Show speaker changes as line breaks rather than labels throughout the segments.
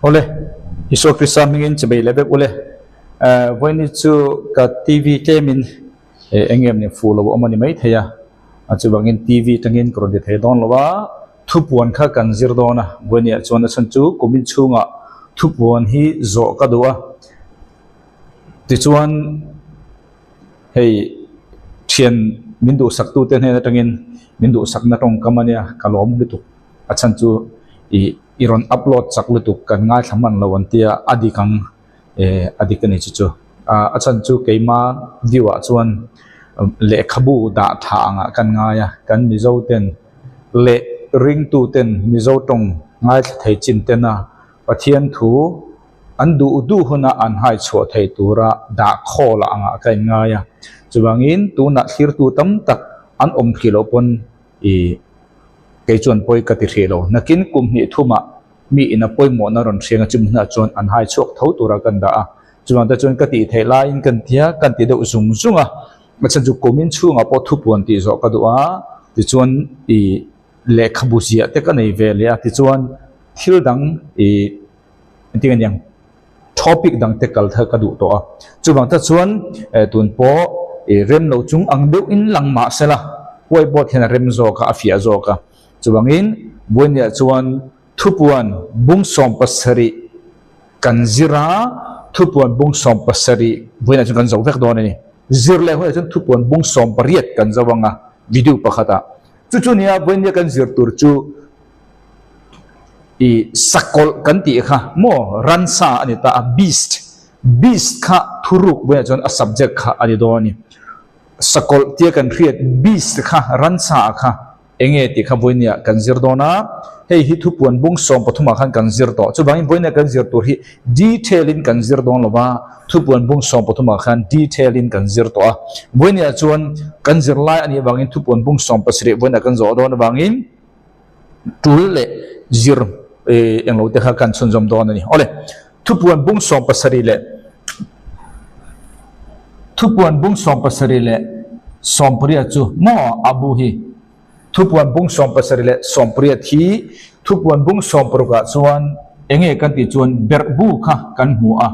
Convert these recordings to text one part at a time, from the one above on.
Awle, Isua Krista hmingin chibei leh vek ule. Vawiini chu ka TV tlemin eng em ni fuh lo a awm a ni maithei a, chuvangin TV tangin ka rawn ti thei dawn lo a, thupuan kha kan zir dawn a, vawiiniah chuan a chhan chu kumin chhungah thupuan hi zawh ka duh a, tichuan hei thian min duhsaktute hnen atangin min duhsakna tawngkam a nia ka lawm lutuk. A chhan chu ih i rawn upload chak lutuk kan ngaithla hman lo an tia a dik ang eh a dik a ni chu chu. Ah a chhan chu keima view ah chuan lehkhabu dah tha angah kan ngai a, kan Mizo ten leh ringtu ten Mizo tawng ngaithla thei chin ten a Pathian thu an duh duh huna an hai chhuah thei tura dah khawl angah ka inngai a. Chuvangin tunah thlirtu tam tak an awm hrih loh pawn Ih, kei chuan pawi ka ti hrih lo. Nakin kum hnih thumah mi in a pawimawhna rawn hriang a chumi hunah chuan an hai chhuak tho tura kan dah a. Chuvang te chuan ka tih theih laiin kan ti a, kan ti deuh zung zung a. A chhan chu kumin chhungah pawh thupuan tih zawh ka duh a, tichuan ih lehkhabu ziah te ka nei ve leh a, tichuan thil dang ih engtin nge niang topic dang te kal kha ka duh tawh a. Chuvang te chuan tun pawh ih rem lo chung ang deuh in lang mah se la, whiteboard hian a rem zawk a, a fiah zawk a. Chuvangin Buainiah chuan thupuan bung 17 kan zir a, thupuan bung 17 Buainiah chuan kan zo vek dawn a ni. Zir leh hunah chuan thupuan bung 18 kan zo ang a, video pakhatah. Chu chu nia Buainiah kan zir tur chu I sakawlh kan tih kha maw ransa a ni ta a, beast, beast kha thuruk buaiah chuan a subject kha a ni dawn a ni. Sakawlh tia kan hriat beast kha ransa kha eng nge tih kha vawinia kan zir dawn a, hei hi thupuan bung 13 ah khan kan zir tawh. Chuvangin vawinia kan zir tur hi detail in kan zir dawn lo va, thupuan bung 13 ah khan detail in kan zir tawh a. Vawinia chuan kan zir lai a nih avangin thupuan bung 17 vawinia kan zawh dawn avangin, Tul leh zir englo te kha kan chhunzawm dawn a ni. Awle, thupuan bung 17 leh thupuan bung 17 leh 18 chu maw a bu hi? Thupuan bung 17 leh 18 hi thupuan bung 16 ah chuan enge kan tih chuan berhbu kha kan hmu a,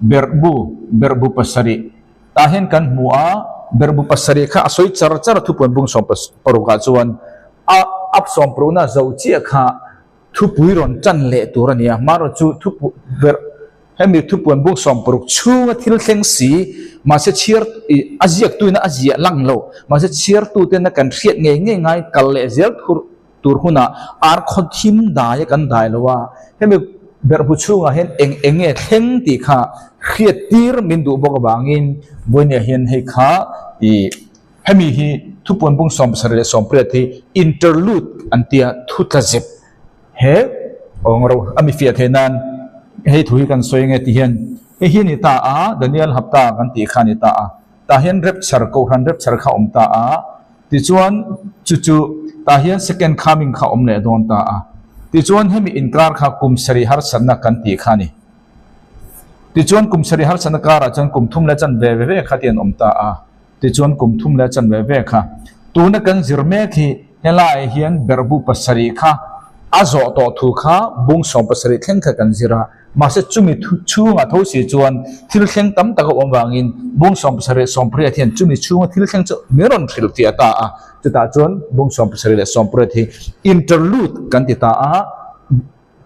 berhbu, berhbu pasarih. Tah hian kan hmu a, berhbu pasarih kha a sawi char char a thupuan bung 16 ah chuan A up sawmpruna zo chiah kha thupui rawn tan leh tur a ni a, hmarawh chu thupu ber hemi thupuan buk 60 chhunga thil thleng si, mahse chhiar ih a ziaktuina a ziah lang lo, mahse chhiartutena kan hriat ngei ngei ngai kal leh zel thur tur hunah ar khaw thim dai a kan dai lo a, hemi berhbu chhungah hian eng eng nge thleng tih kha hriat tir min duh bawk avangin Vawinia hian hei kha ih Hemi hi thupuan bung 70 leh 18 hi interlude an tia thu tla zep he awng ro a mi fiah theih nan hei thu hi kan sawi ange ti hian hei hi a ni ta a, Daniel Hapta kan tih kha a ni ta a, tah hian rapture kohhran rapture kha a awm ta a, tichuan chu chu tah hian second coming kha a awm leh dawn ta a, tichuan hemi inkar kha kum sarih harsatna kan tih kha a ni. Tichuan kum sarih harsatna karah chuan kum thum leh chanve ve ve kha ti an awm ta a. Tichuan kum thum leh chanve ve kha tuna kan zir mek hi helaiah hian berhbu pasarih kha a zawh tawh thu kha bung 70 thleng kha kan zir a, mahse chumi chhungah tho si chuan thil thleng tam tak a awm vangin bung 70 18 hian chumi chhunga thil thleng chu min rawn hrilh fiah ta a, chutah chuan bung 70 leh 18 hi interlude kan ti ta a.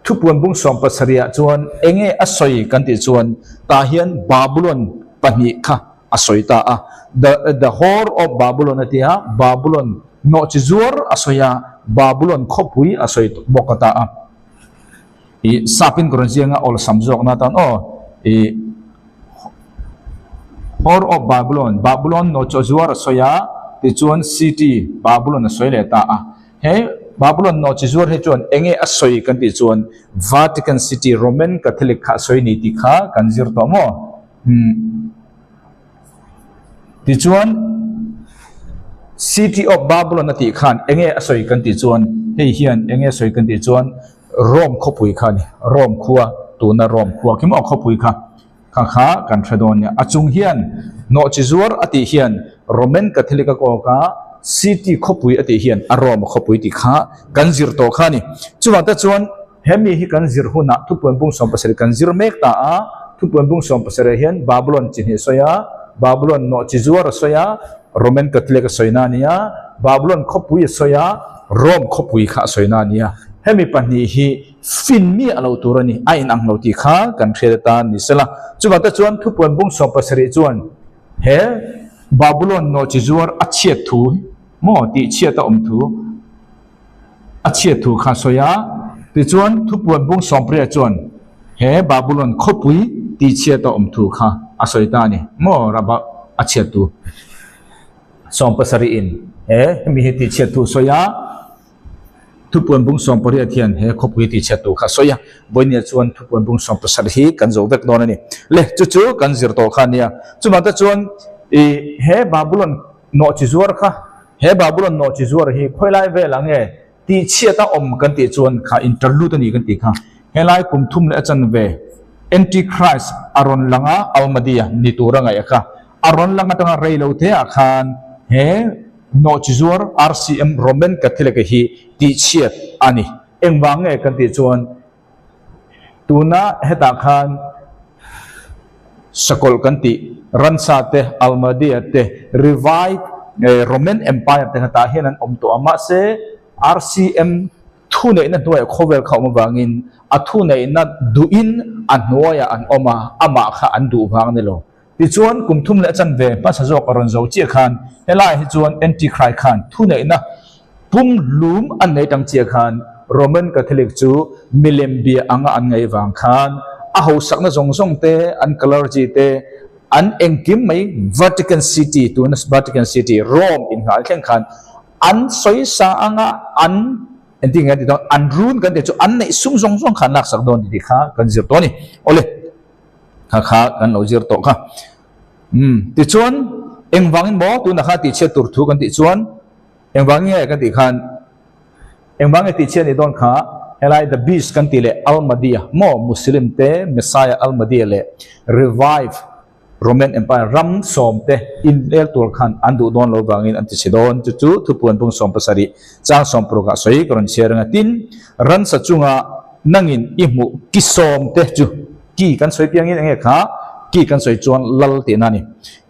Thupuan bung 70 ah chuan enge a sawi kan tih chuan tah hian Babulon pahnih kha a sawi ta a. The the whore of Babulon a ti a, Babulon nawhchi zuar a sawi a, Babulon khawpui a sawi bawk a ta a. I sapin ka rawn ziang a awlsam zawk na tan aw i whore of Babulon, Babulon nawhchi zuar a sawi a, tichuan city Babulon a sawi leh ta a. He Babylon nawh chi zuar hi chuan enge a sawi kan tih chuan Vatican City Roman Catholic kha a sawi ni tih kha kan zir tawh maw? Umm. Tichuan City of Babylon a tih khan enge a sawi kan tih chuan hei hian enge a sawi kan tih chuan Rome khawpui kha a ni. Rome khua tuna Rome khua khi maw khawpui kha kha kha kan hre dawn nia. A chung hian nawh chi zuar a tih hian Roman Catholic a kawk a, city khawpui a tih hian a Rome khawpui tih kha kan zir tawh kha a ni. Chuvang te chuan Hemi hi kan zir hunah thupuan bung 17 kan zir mek ta a, thupuan bung 17 hian Babylon chi hnih a sawi a, Babylon nawh chi zuar a sawi a, Roman Catholic a sawina a nia, Babylon khawpui a sawi a, Rome khawpui kha a sawina a nia. Hemi pahnih hi fin miah lo tur a ni, a inang lo tih kha kan hriat atan ni sela. Chuvang te chuan thupuan bung 17 chuan he Babylon nawh chi zuar a chhiat thu maw tih chhiat a awm thu, A chhiat thu kha sawi a, tichuan thupuan bung 18 chuan he Babulon khawpui tihchhiat a awm thu kha a sawi ta a ni maw Raba a chhiat thu 70 in he hemi hi tihchhiat thu sawi a, thupuan bung 18 hian he khawpui tihchhiat thu kha sawi a, vawinia chuan thupuan bung 17 hi kan zo vek dawn a ni. Le chu chu kan zir tawh kha a nia, chuvang te chuan ih he Babulon nawhchi zuar kha He Babulon nawhchi zuar hi khawilai velah nge tihchhiat a awm kan tih chuan kha interlude a ni kan tih kha. Helai kum thum leh a chanve Antichrist a rawn lang a, Almadia ni tur a ngaih a kha. A rawn lang atanga rei lo te ah khan he nawhchi zuar RCM Roman Catholic hi tihchhiat a ni. Engvang nge kan tih chuan Tuna hetah khan sakawlh kan tih ransa te, Almadia te, revived Roman Empire te kha tah hian an awm tawh a, mahse RCM thuneihna hnuaiah khawvel kha awm avangin a thuneihna duhin a hnuaiah an awm a, amah kha an duh vang a ni lo. Tichuan kum thum leh a chanve hmasa zawk a rawn zo chiah khan helaiah hi chuan Antichri khan thuneihna pum hlum an nei tang chiah khan Roman Catholic chu milem bia anga an ngaih vang khan a hausakna zawng zawng te, an clergy te, an engkim mai Vatican City tuna Vatican City Rome inngah thleng khan an sawisa anga an engtin nge an ti dawn an run kan tih chu an neih sum zawng zawng kha an laksak dawn tih kha kan zir tawh a ni. Awle. Kha kha kan lo zir tawh kha. Umm tichuan engvangin maw tuna kha tihchhiat tur thu kan tih chuan engvang nge kan tih khan engvang nge tihchhiat nih dawn kha helai the beast kan tih leh Al-Mahdi-a maw Muslim te Messiah Al-Mahdi-a leh revive Roman Empire ram sawm te inel tur khan an duh dawn lo vangin an ti chhe dawn chu chu thupuan bung 17 chang 16 ah sawi ka rawn chhiar anga tin ransa chunga nangin i hmuh ki sawm te chu Ki kan sawi piangin enge kha ki kan sawi chuan lal tihna a ni.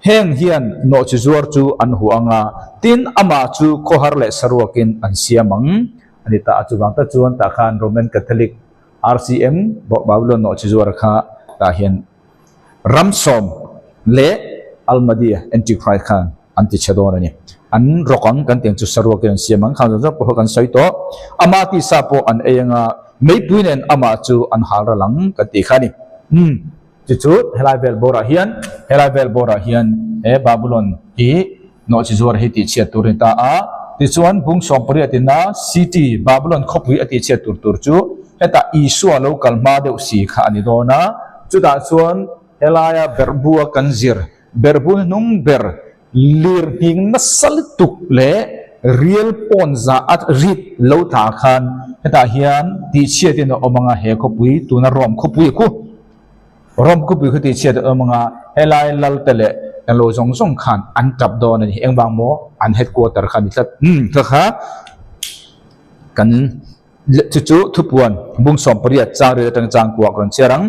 Heng hian nawhchi zuar chu an hu ang a, tin amah chu khawhar leh saruakin an siam ang a ni ta a. Chuvang tak chuan tah khan Roman Catholic RCM Babylon nawhchi zuar kha tah hian ram sawm leh Almadia Antichrist khan an ti chhe dawn a ni. An rawk ang kan tih ang chu saruakin an siam ang khang zawng zawng pawh kha kan sawi tawh. Amah tisa pawh an ei anga meipui nen amah chu an hal ral ang kan tih kha a ni. Umm chu chu helai vel bawrah hian helai vel bawrah hian he Babulon hi nawhchi zuar hi tihchhiat tur a ni ta a. Tichuan bung 18 ina city Babulon khawpui a tihchhiat tur tur chu hetah Isua lo kal hma deuh si kha a ni dawn a. Chutah chuan helaia berhbu a kan zir Berhbun hnung ber lir hning nasa lutuk leh rial pawn za a rit lo tah khan hetah hian tihchhiatin a awm anga he khawpui tuna Rome khawpui khu Rome khawpui khu tihchhiat a awm anga helai lal te leh englo zawng zawng khan an tap dawn a ni engvang maw an headquarter kha a ni tlat umm kha kha kan Chu chu thupuan bung 18 chang riat atang chang kuah ka rawn chhiar ang.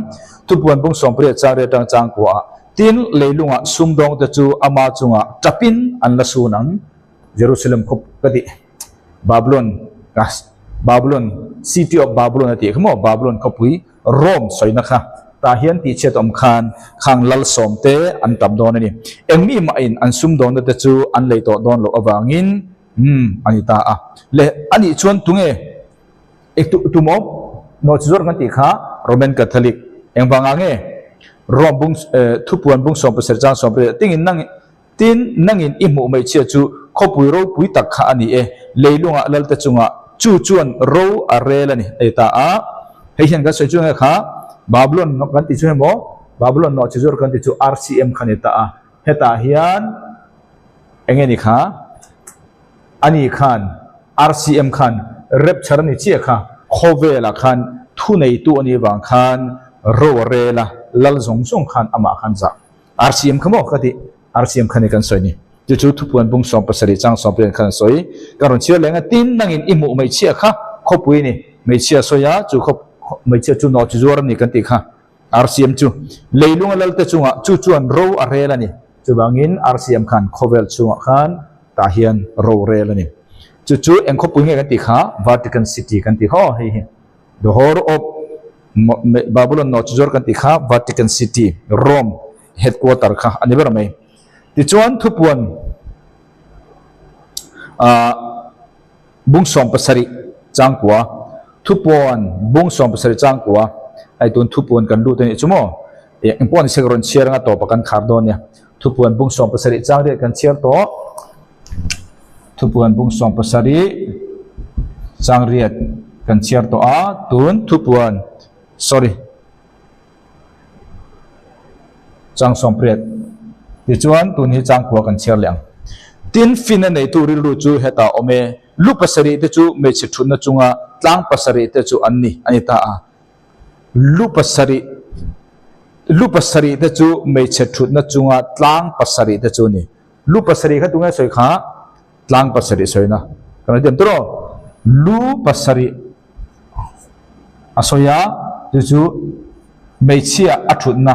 Thupuan bung 18 chang riat atang chang kuah ah tin leilungah sumdawng te chu ama chungah tapin an la sun ang. Jerusalem khawp ka tih Babylon ka Babylon city of Babylon a tih kha maw Babylon khawpui Rome sawina kha tah hian tihchhiat awm khan khang lal sawm te an tap dawn a ni. Engmi mahin an sumdawnna te chu an lei tawh dawn loh avangin Umm, a ni ta a. Le, a nih chuan tunge e tu tu maw? Nawhchi zawr kan tih kha Roman Catholic engvangah nge Rome bung eh thupuan bung 17 chang 18 tingin nang tin nangin i hmuh hmeichhia chu khawpui ropui tak kha a ni e, leilungah lalte chungah chu chuan ro a rel a ni a ti ta a. Hei hian kan sawi chu nge kha Babylon kan tih chu hemaw Babylon nawhchi zawr kan tih chu RCM kha a ni ta a. Hetah hian Enge ni kha? Ani khan RCM khan rapture a ni chiah kha, khawvelah khan thuneitu a nih vang khan ro a rel a, lal zawng zawng khan amah khan zah. RCM kha maw ka tih? RCM kha ni kan sawi ni. Chu chu thupuan bung 17 chang 18 khan a sawi. Kan rawn chhiar leng a, tin nangin i hmuh hmeichhia kha khawpui a ni. Hmeichhia sawi a, chu Hmeichhia chu nawh chi zuar a ni kan tih kha. RCM chu leilunga lalte chungah chu chuan ro a rel a ni. Chuvangin RCM khan khawvel chhungah khan tah hian ro rel a ni. Chu chu eng khawpui nge kan tih kha Vatican City kan tih kha aw hei hi. The Whore of Babylon nawh chi zuar kan tih kha Vatican City, Rome headquarter kha a ni ber mai. Tichuan thupuan ah. Bung 70 changkua, Thupuan bung 70 changkua, hei tun thupuan kan lut a nih chu maw? Ih engpawh ni se ka rawn chhiar anga tawpah kan khar dawn nia. Thupuan bung 70 chang riat kan chhiar tawh. Thupuan bung 70 chang riat kan chhiar tawh a, tun thupuan sorry. Chang 80 Tichuan, tun hi chang khua kan chhiar leh ang. Tin, fin a neitu rilru chu hetah awm e, lu pasarih te chu hmeichhe thutna chunga tlang pasarih te chu an ni, a ni ta a. Lu pasarih Lu pasarih te chu hmeichhe thutna chunga tlang pasarih te chu a ni. Lu pasarih kha tunge sawi kha? Tlang pasarih sawina. Kan lo ti ang tawh. Lu pasarih. A sawi a, chu chu hmeichhia a thutna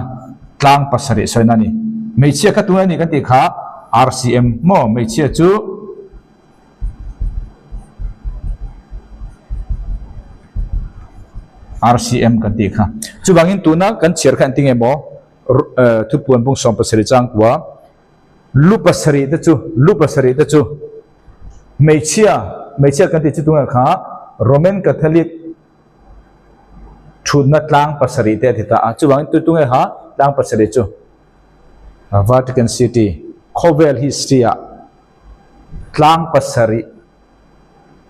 tlang pasarih sawina a ni. Hmeichhia kha tunge a ni kan tih kha RCM maw hmeichhia chu RCM kan tih kha. Chuvangin tuna kan chhiar kha engtin nge maw thupuan bung 70 changkua lu pasarih te chu lu pasarih te chu Hmeichhia, hmeichhia kan tih chu tunge kha Roman Catholic thutna tlang pasarih te a ti ta a, chuvangin tu tunge kha tlang pasarih chu Vatican City khawvel history ah tlang pasarih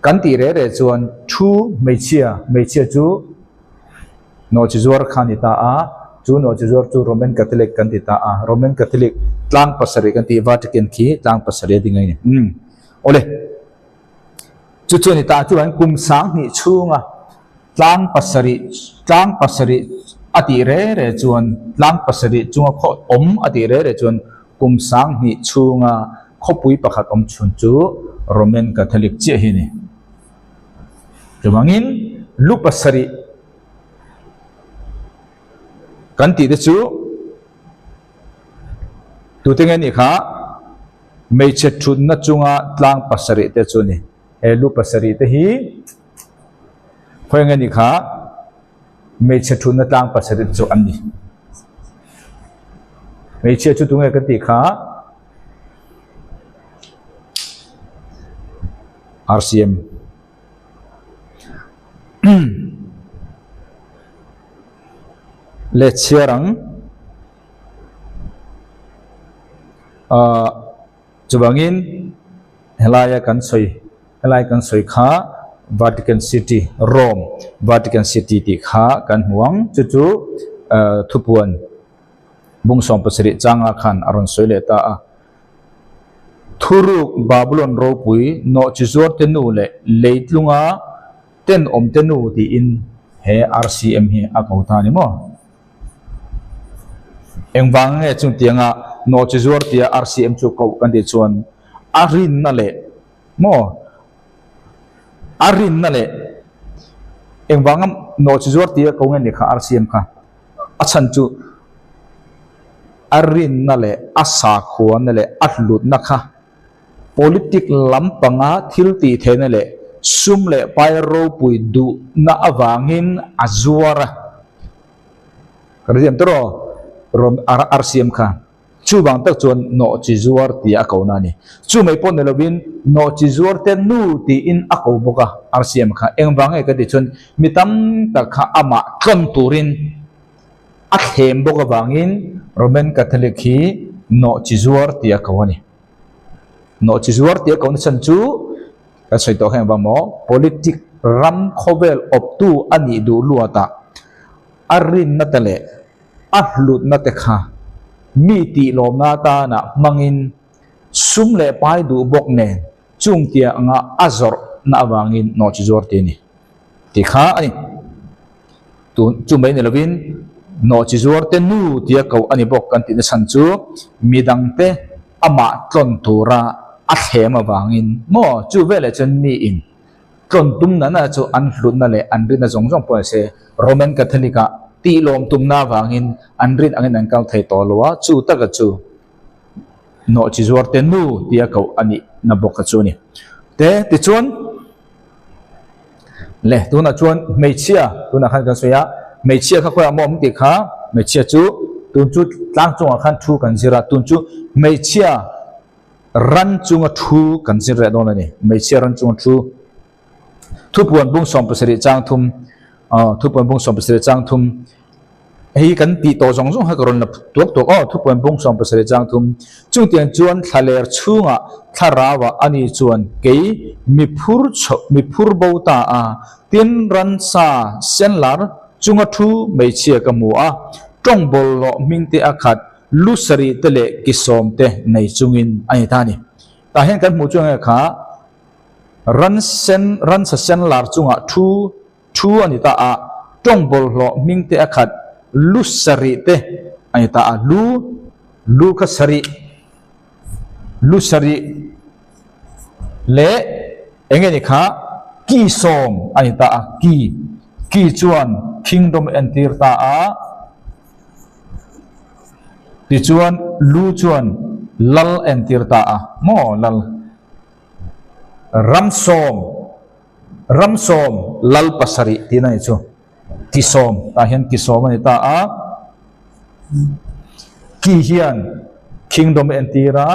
kan tih reh reh chuan thu hmeichhia, hmeichhia chu Nawhchi zuar kha a ni ta a, chu nawhchi zuar chu Roman Catholic kan ti ta a, Roman Catholic tlang pasarih kan tih Vatican khi tlang pasarih a ding a ni. Umm. Awle. Chu chu a ni ta a, chuan kum 2000 chhunga tlang pasarih, tlang pasarih a tih re re chuan, tlang pasarih chunga khaw awm a tih re re chuan kum 2000 chhunga khawpui pakhat awm chhun chu Roman Catholic chiah hi a ni. Chuvangin lu pasarih kan tih te chu tute nge nih kha hmeichhe thutna chunga tlang pasarih te chu a ni. He lu pasarih te hi khawi nge nih kha hmeichhe thutna tlang pasarih te chu an ni. Hmeichhia chu tunge kan tih kha RCM. Leh chhiar ang. Ahh chuvangin helaia kan sawi helai kan sawi kha Vatican City Rome Vatican City tih kha kan hmu ang chu chu ahh thupuan bung 70 changa khan a rawn sawi leh ta a. Thuruk Babulon ropui nawhchi zuarte nu leh leitlunga tenawmte nu tiin he RCM hi a ko ta a ni maw? Engvang nge chungtianga nawhchi zuar tia RCM chu koh kan tih chuan a rinna leh maw? A rinna leh engvanga nawhchi zuar tia ko nge ni kha RCM kha? A chhan chu a rinna leh a sakhuana leh a hlutna kha politic lampanga thil tih theihna leh sum leh pai ropui duhna avangin a zuar a. Ka hrethiam tawh rawh, rawn RCM kha. Chuvang tak chuan nawhchi zuar tia a kohna a ni. Chu mai pawh ni lovin nawhchi zuar te nu tiin a ko bawk a, RCM kha. Engvang nge ka tih chuan mi tam tak kha amah tlawn turin a thlem bawk avangin Roman Catholic hi nawhchi zuar tia a ko a ni. Nawhchi zuar tia a kohna chhan chu kan sawi tawh kha engvang maw? Politic ram khawvel awptu a nih duh luatah a rinna te leh a hlutna te kha mi tih lawmna atana hmangin sum leh pai duh bawk nen chung tia anga a zawrhna avangin nawhchi zuar ti a ni tih kha a ni. Tun chu mai ni lovin nawhchi zuar te nu tia koh a ni bawk kan tihna chhan chu midangte amah tlawn tura a thlem avangin maw chu veleh chuan miin. Tlawn tum nana chu an hlutna leh an rinna zawng zawng pawh nise Roman Catholic ah tihlawm tumna avangin an rin angin an kal thei tawh lo a, chu taka chu nawhchi zuar te nu tia koh a nihna bawk kha chu a ni. Te tichuan le tunah chuan hmeichhia tunah khan kan sawi a, hmeichhia kha khawiah maw awm tih kha hmeichhia chu tun chu tlang chungah khan thu kan zir a, tun chu hmeichhia Ran chunga thu kan zir leh dawn a ni. Hmeichhia ran chunga thu. Thupuan bung 70 chang thum, aw, thupuan bung 70 chang thum. Hei kan tih tawh zawng zawng kha ka rawn la tuak tuak aw, thupuan bung 70 chang thum. Chungtiang chuan thlaler chhungah thlarauah a ni chuan kei mi phur chho, mi phur bo ta a, tin ransa senlar chunga thu hmeichhia ka hmu a, tawng bawlhhlawh hmingte a khat, Lu sarih te leh ki sawm te nei chungin a ni ta a ni. Tah hian kan hmuh chu enge kha ran sen, ransa sen lar chungah thu, thu a ni ta a, tawng bawlhhlawh hming te a khat lu sarih te a ni ta a, lu, lu kha sarih, lu sarih leh enge ni kha ki sawm a ni ta a, ki, ki chuan kingdom a entir ta a. Tichuan lu chuan lal entir ta a, maw lal? Ram sawm, ram sawm lal pasarih tihna a ni chu. Ki sawm, tah hian ki sawm a ni ta a. Ki hian kingdom a entir a,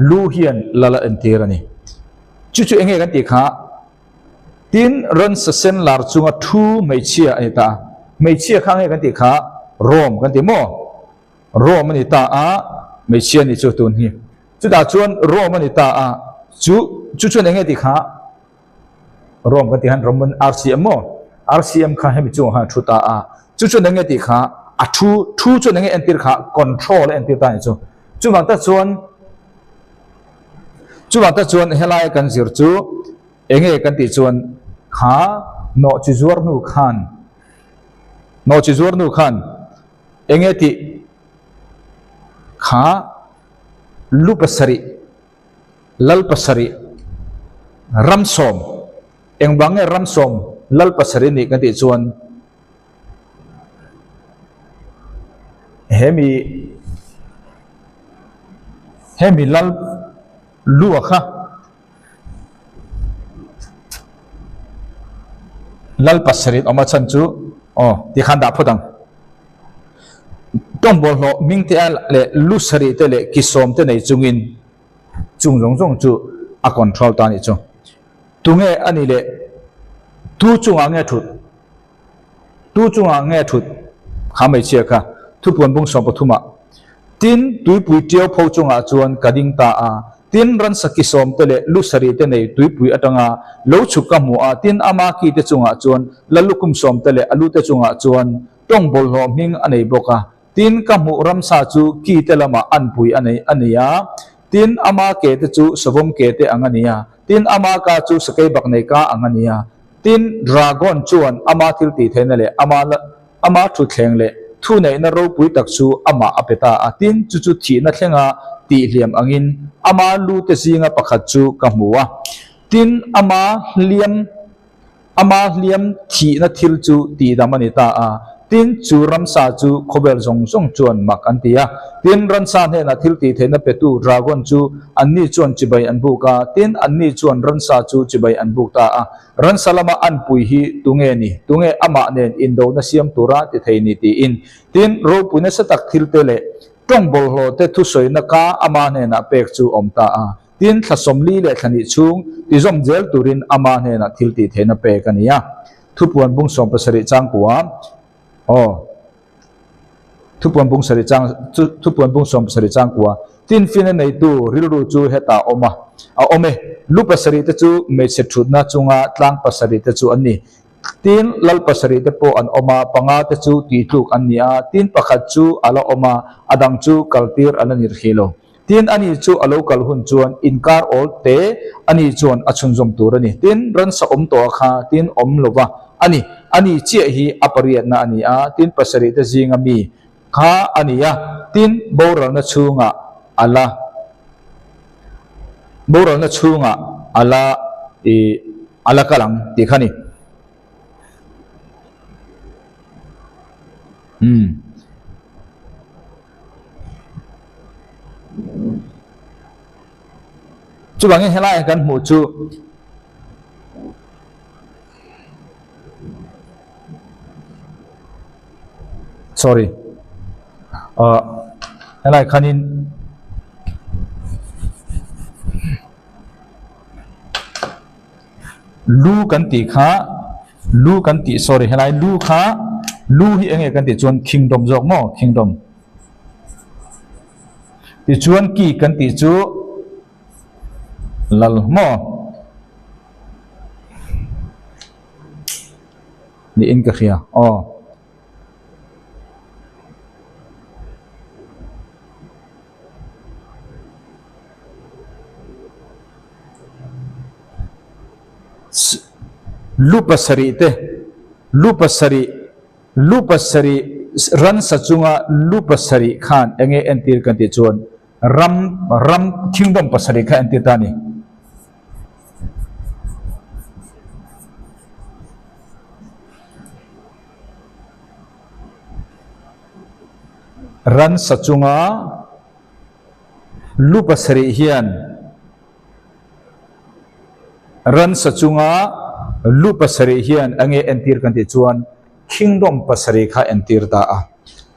lu hian lal a entir a ni. Chu chu eng nge kan tih kha? Tin, ransa sen lar chunga thu hmeichhia a ni ta a. Hmeichhia kha nge kan tih kha Rome kan ti maw? Rome a ni ta a, hmeichhia a nih chu tun hi. Chutah chuan Rome a ni ta a, chu chu chuan eng nge tih kha Rome kan tih khan Roman RCM maw? RCM kha hemi chungah khan a thu ta a. Chu chuan eng nge tih kha a thu thu chuan eng nge entir kha control a entir ta a nih chu. Chuvang tak chuan Chuvang tak chuan helai kan zir chu enge kan tih chuan kha nawhchi zuar hnu khan nawhchi zuar hnu khan enge tih kha lu pasarih lal pasarih ram sawm engvang nge ram sawm lal pasarih nih kan tih chuan Hemi hemi lal lua kha lal pasarih awm a chhan chu aw tikhan dah phawt ang. Tawng bawlhhlawh hming te a leh lu sarih te leh ki sawm te nei chungin chung zawng zawng chu a control ta a nih chu. Tunge a nih leh tu chungah nge thut? Tu chungah nge thut? Kha hmeichhia kha thupuan bung 13 ah. Tin, tuipui ṭiau pho chungah chuan ka ding ta a. Tin, ransa ki sawm te leh lu sarih te nei tuipui atanga lo chhuk ka hmu a. Tin, ama ki te chungah chuan la lukhum sawm te leh a lu te chungah chuan tawng bawlhhlawh hming a nei bawk a. Tin, ka hmuh ramsa chu ki te lamah anpui a nei a ni a. Tin, ama ke te chu savawm ke te ang a ni a. Tin, ama ka chu sakei bak nei ka ang a ni a. Tin, dragon chuan ama thil tih theihna leh ama ama thutthleng leh thuneihna ropui tak chu amah a pe ta a. Tin, chu chu thihna thlenga tihhliam angin ama lu te zinga pakhat chu ka hmu a. Tin, ama hliam. Ama hliam thihna thil chu tihdam a ni ta a, tin, chu ramsa chu khawvel zawng zawng chuan mak an ti a. Tin, ransa hnenah thil tih theihna petu dragon chu anni chuan chibai an buk a, tin, anni chuan ransa chu chibai an buk ta a. Ransa lama anpui hi tunge ni? Tunge amah nen indona siam tura ti thei ni? tiin. Tin, ropui nasa tak thilte leh tawng bawlhhlawhte thusawina ka ama hnenah pek chu awm ta a. Tin, thla 40 leh thla hnih chhung tizawm zel turin ama hnenah thil tih theihna pek a ni a. Thupuan bung 70 chang kua, aw, Thupuan bung sarih chang, Thupuan bung 70 chang kua, Tin, fina neitu rilru chu hetah a awm a, a awm e. Lu pasarih te chu hmeichhe thutna chunga tlang pasarih te chu an ni. Tin, lal pasarih te pawh an awm a, panga te chu tihtluk an ni a, tin pakhat chu a la awm a, a dang chu kaltir a la ni rih lo. Tin, ani chu a lo kal hun chuan inkar awl te ani chuan a chhunzawm tur a ni. Tin, ransa awm tawh a kha tin awm lo va a ni. Ani chiah hi a pariatna a ni a, tin pasarih te zinga mi kha a ni a, tin boralna chhungah a la boralna chhungah a la i. a la kal ang tih kha a ni. Umm. Chuvangin helaiah kan hmuh chu sorry ah helai khanin lu kan tih kha lu kan tih sorry helai lu kha lu hi eng nge kan tih chuan kingdom zawk maw kingdom tichuan ki kan tih chu lal maw niin ka hria aw. Lu pasarih te lu pasarih lu pasarih ransa chunga lu pasarih khan eng nge entir kan tih chuan ram ram kingdom pasarih kha entir ta a ni. Ransa chunga lu pasarih hian ransa chunga lu pasarih hian a nge entir kan tih chuan kingdom pasarih kha entir ta a.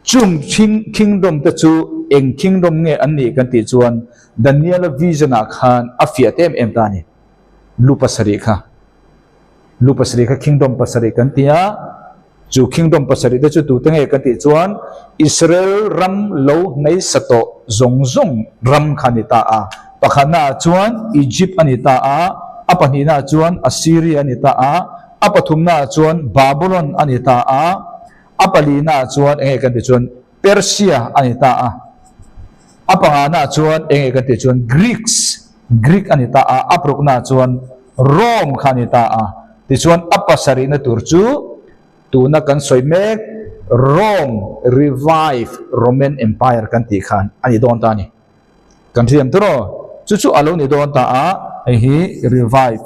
Chung kingdom te chu eng kingdom nge an nih kan tih chuan Daniela vision ah khan a fiah ta em em ta a ni. Lu pasarih kha. Lu pasarih kha kingdom pasarih kan ti a, chu kingdom pasarih te chu tute nge kan tih chuan Israel ram lo hnaisa tawh zawng zawng ram kha a ni ta a. Pakhatnaah chuan Egypt a ni ta a, a pahnihnaah chuan Assyria a ni ta a, a pathumnaah chuan Babylon a ni ta a, a palinaah chuan eng nge kan tih chuan Persia a ni ta a, a panganaah chuan eng nge kan tih chuan Greeks, Greek a ni ta a, a paruknaah chuan Rome kha a ni ta a. Tichuan a pasarihna tur chu tuna kan sawi mek Rome Revive Roman Empire kan tih khan a ni dawn ta a ni. Kan hriam tur aw, chu chu a lo ni dawn ta a, hei hi Revive.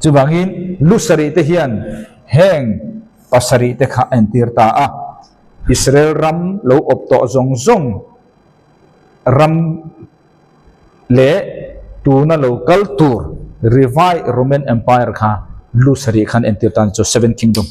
Chuvangin lu sarih te hian heng pasarih te kha a entir ta a, Israel ram lo awp tawh zawng zawng ram leh tuna lo kal tur Revive Roman Empire kha lu sarih khan entir ta a ni chu Seven Kingdom.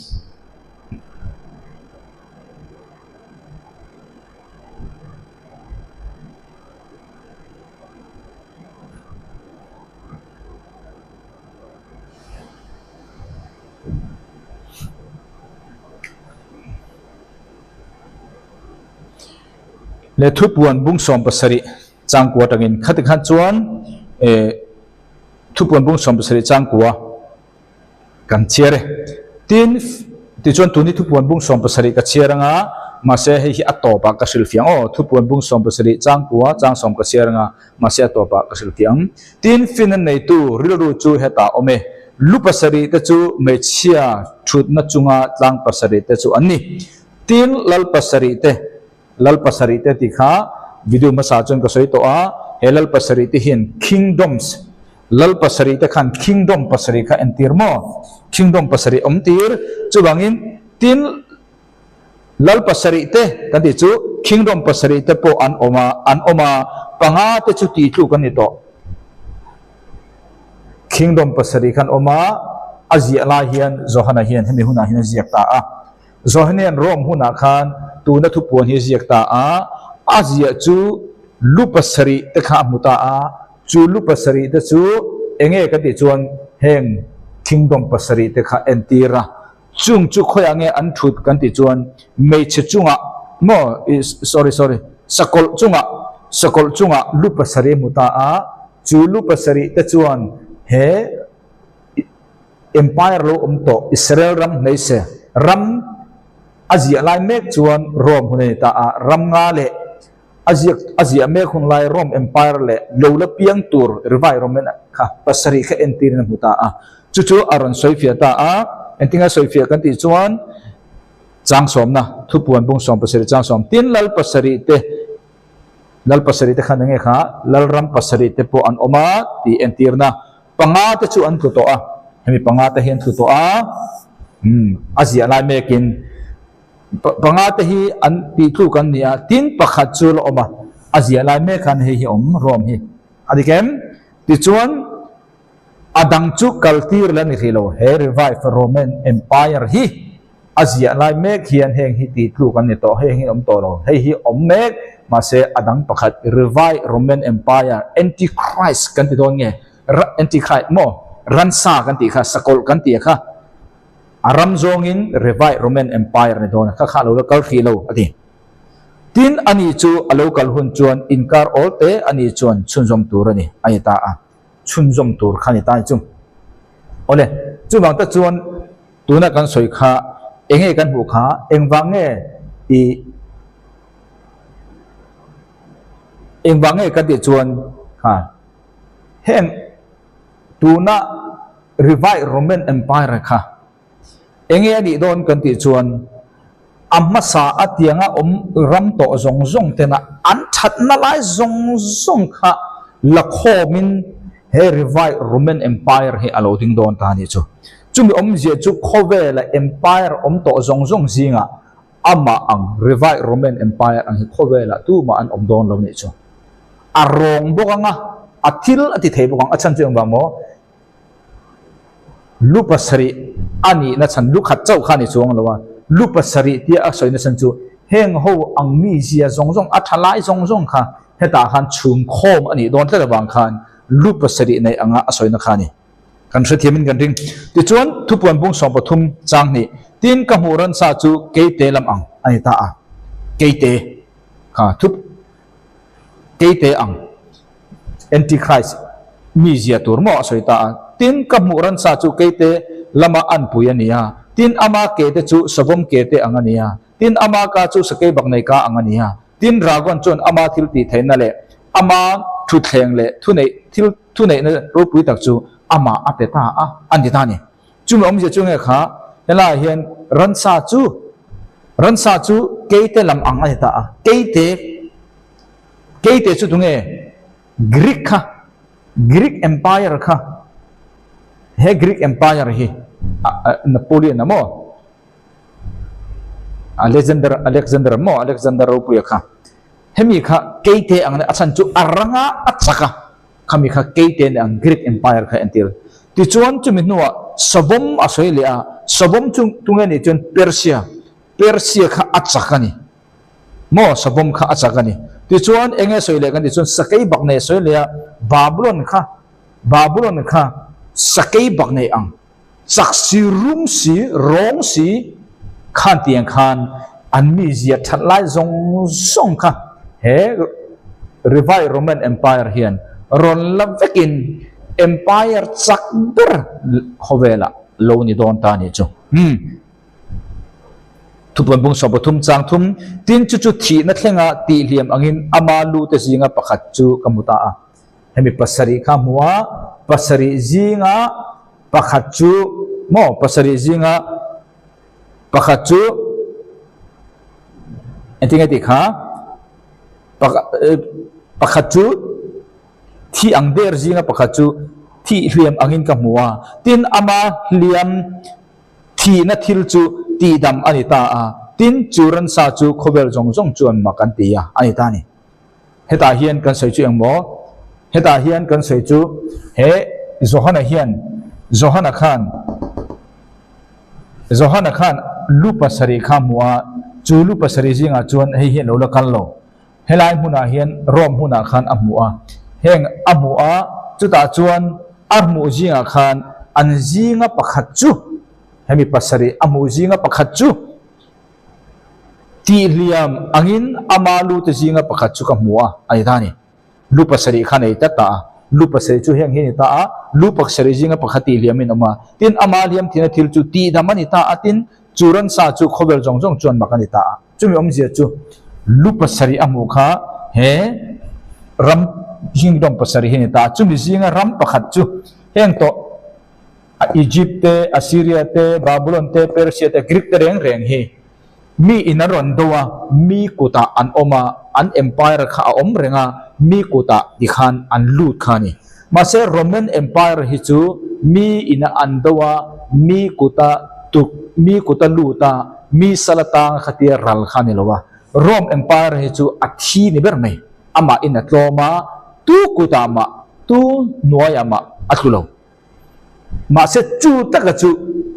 Le thupuan bung 17 changkua atangin khati khan chuan eh thupuan bung 17 changkua kan chhiar e. Tin, tichuan tuni thupuan bung 70 ka chhiar anga, mahse hei hi a tawpah ka hrilhfiah ang aw, thupuan bung 70 changkua chang sawm ka chhiar anga, mahse a tawpah ka hrilhfiah ang. Tin, fin an neitu rilru chu hetah awm e, lu pasarih te chu hmeichhia thutna chunga tlang pasarih te chu an ni. Tin, lal pasarih te, lal pasarih te tih kha video hmasa chuan ka sawi tawh a, he lal pasarih te hian kingdoms, Lal pasarih te khan kingdom pasarih kha entir maw? Kingdom pasarih awm tir. Chuvangin tin lal pasarih te kan tih chu kingdom pasarih te pawh an awm a, an awm a, panga te chu tih tluk an ni tawh. Kingdom pasarih khan awm a, a ziah lai hian Johana hian hemi hunah hian a ziak ta a. Johana hian Rome hunah khan tuna thupuan hi a ziak ta a, a ziah chu lu pasarih te kha a hmu ta a, Chu lu pasarih te chu eng nge kan tih chuan heng kingdom pasarih te kha entir a, chung chu khawiah nge an thut kan tih chuan hmeichhe chungah maw ih sorry sorry sakawlh chungah sakawlh chungah lu pasarih a hmu ta a, chu lu pasarih te chuan he empire lo awm tawh Israel ram hmeichhe ram a ziah lai mek chuan Rome hun a ni ta a, ram nga leh A ziak a ziah mek hun lai Rome Empire leh lo la piang tur Rivai Roman kha pasarih kha entirin a hmu ta a. Chu chu a rawn sawifiah ta a. Engtinga sawifiah kan tih chuan chang sawmna thupuan bung sawm pasarih chang sawm tin lal pasarih te lal pasarih te khan enge kha lalram pasarih te pawh an awm a tih entirna. Panga te chu an tlu tawh a, hemi panga te hi an tlu tawh a, umm a ziah lai mekin panga te hi an tih tluk an ni a, tin pakhat chu la awm a, a ziah lai mek khan hei hi a awm Rome hi a dik em? Tichuan a dang chu kal tir la ni hrih lo, he revive Roman Empire hi a ziah lai mek hian heng hi tih tluk an ni tawh, heng hi awm tawh lo, hei hi awm mek, mahse a dang pakhat Revive Roman Empire, Antichrist kan ti dawn nge, Antichrist maw, ransa kan tih kha, sakawlh kan tih kha, a ram zawngin Revive Roman Empire ni dawn a, kha kha a lo la kal hrih lo a ti. Tin, ani chu a lo kal hun chuan inkar awl te ani chuan chhunzawm tur a ni, a ni ta a, chhunzawm tur kha a ni ta a ni chu. Awle, chuvang tak chuan Tuna kan sawi kha enge kan hmuh kha engvang nge i engvang nge kan tih chuan kha heng tuna Revised Roman Empire kha enge a nih dawn kan tih chuan a hmasa a tianga awm ram tawh zawng zawng tena an thatna lai zawng zawng kha la khawmin he Revised Roman Empire hi a lo ding dawn ta a nih chu. Chumi awmzia chu khawvela empire awm tawh zawng zawng zingah amah ang Revised Roman Empire ang hi khawvelah tumah an awm dawn lo nih chu. A rawng bawk ang a, a thil a ti thei bawk ang. A chhan chu engvang maw? Lu pasarih a nihna chhan, lu khat chauh kha a ni chuang lo a, lu pasarih tia a sawina chhan chu heng ho ang mizia zawng zawng, a tha lai zawng zawng kha hetah khan chhungkhawm a nih dawn tlat avang khan lu pasarih neih anga a sawina kha a ni. Kan hrethiamin kan ring. Tichuan, thupuan bung 13 chang hnih, Tin, ka hmuh ransa chu keite lam ang a ni ta a, keite kha thup keite ang, Antichrist, mi zia tur maw a sawi ta a. Tin, ka hmuh ransa chu keite lama anpui a ni a, tin, ama kete chu savawm kete ang a ni a, tin, ama ka chu sakei baknei ka ang a ni a, tin, dragon chuan ama thil tih theihna leh ama thutthleng leh thuneih thil Thuneihna ropui tak chu amah a pe ta a, an ti ta a ni. Chumi awmzia chu nge kha, helaiah hian ransa chu, ransa chu keite lam ang a ni ta a. Keite, keite chu tunge? Greek kha, Greek Empire kha, he Greek Empire hi Napoleon a maw? Alexander, Alexander maw? Alexander ropuia kha. Hemi kha keite ang a chhan chu a ranga a chak a, khami kha keite ni ang Greek Empire kha entir. Tichuan chumi hnuah Savawm a sawi leh a, Savawm chu tunge nih chuan Persia, Persia kha a chak a ni. Maw Savawm kha a chak a ni. Tichuan enge sawi leh kan tih chuan Sakei bak nei a sawi leh a, Babulon kha, Babulon kha Sakei bak nei ang. Chak si, rum si, rawng si khan tiang khan an mizia that lai zawng zawng kha he Revised Roman Empire hian rawn la vekin empire chak ber khawvelah lo ni dawn ta a nih chu. Umm. Thupuan bung 13 chang thum, Tin chu chu thihna thlenga tihhliam angin ama lu te zinga pakhat chu ka hmu ta a. Hemi pasarih kha hmu a, pasarih zinga pakhat chu maw pasarih zinga pakhat chu engtin nge tih kha pakhat chu thi ang der zinga pakhat chu thih hliam angin ka hmu a, tin ama hliam thihna thil chu tihdam a ni ta a, tin chu ransa chu khawvel zawng zawng chuan mak an ti a, a ni ta a ni. Hetah hian kan sawi chu engmaw? Hetah hian kan sawi chu he Johana hian, Johana khan, Johana khan lu pasarih kha a hmu a, chu lu pasarih zingah chuan hei hi a lo la kal lo. Helai hmunah hian Rome hmunah khan a hmu a, heng a hmu a, chutah chuan a hmuh zingah khan an zinga pakhat chu, hemi pasarih a hmuh zinga pakhat chu, Tihhliam angin ama lu te zinga pakhat chu ka hmu a, a ni ta a ni. Lu pasarih kha nei tlat ta a, lu pasarih chu heng hi a ni ta a, lu pasarih zinga pakhat tihhliamin a awm a, tin ama hliam thihna thil chu tihdam a ni ta a, tin chu ransa chu khawvel zawng zawng chuan mak a ni ta a. Chumi awmzia chu lu pasarih a hmuh kha he ram kingdom pasarih hi a ni ta a, chumi zinga ram pakhat chu heng tawh A Egypt te, Assyria te, Babylon te, Persia te, Greek te reng reng hi mi in an rawn do a, mi kutah an awm a, an empire kha a awm reng a, mi kutah tikhan an lut kha a ni. Mahse Roman Empire hi chu mi ina an do a, mi kuta tuk, mi kuta lut a, mi sal atanga khatia ral kha a ni lo a. Rome Empire hi chu a thi ni ber mai. Amah in a tlawm a, tu kutah mah, tu hnuaiah mah a tlu lo. Mahse chu taka chu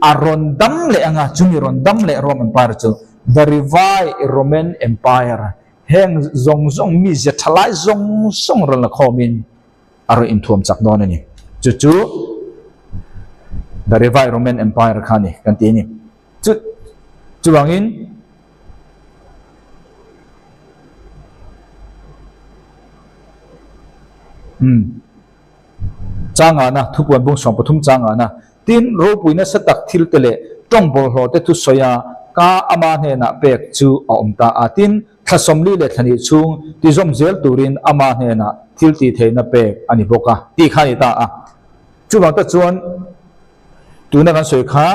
a rawn dam leh anga, chumi rawn dam leh Rome Empire chu The Revived Roman Empire, heng zawng zawng mizia tha lai zawng zawng rawn la khawmin a rawn inthuam chak dawn a ni. Chu chu The Revived Roman Empire kha a ni kan ti a ni. Chu chuvangin umm. Changana, Thupuan bung 13 changana, Tin, ropui nasa tak thil te leh tawng bawlhhlawh te thusawi a ka ama hnenah pek chu a awm ta a. Tin, thla 40 leh thla hnih chhung tizawm zel turin ama hnenah thil tih theihna pek a ni bawk a, tih kha a ni ta a. Chuvang tak chuan tuna kan sawi kha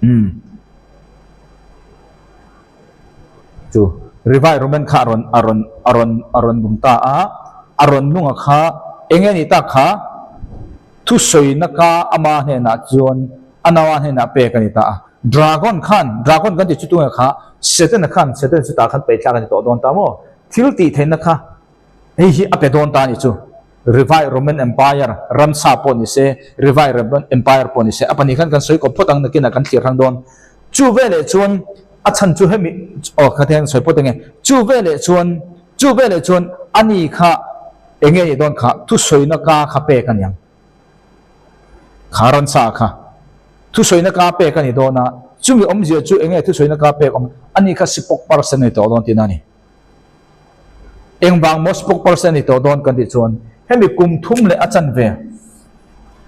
umm Chu Rivai Roman kha a rawn a rawn a rawn a rawn nung ta a, a rawn nung a kha eng nge ni tak kha thusawina ka ama hnenah chuan a naua hnenah pek a ni ta a. Dragon khan, Dragon kan tih chu tunge kha Setana khan, Setana chu tah khan peitlak a ni tawh dawn ta maw? Thil tih theihna kha Hei hi a pe dawn ta a ni chu. Rivai Roman Empire ramsa pawh ni se, Rivai Roman Empire pawh ni se, a pahnih khan kan sawi kawp phawt ang nakinah kan thlir hrang dawn. Chu veleh chuan a chhan chu hemi aw kha te hian sawi phawt enge. Chu veleh chuan chu veleh chuan ani kha enge ni dawn kha thusawina ka kha pek a niang. Kha ramsa kha thusawina ka pek a ni dawn a, chumi awmzia chu enge thusawina ka pek awm ani kha sipawk parsen a ni tawh dawn tihna a ni. Engvang maw spokesperson a ni tawh dawn kan tih chuan hemi kum thum leh a chanve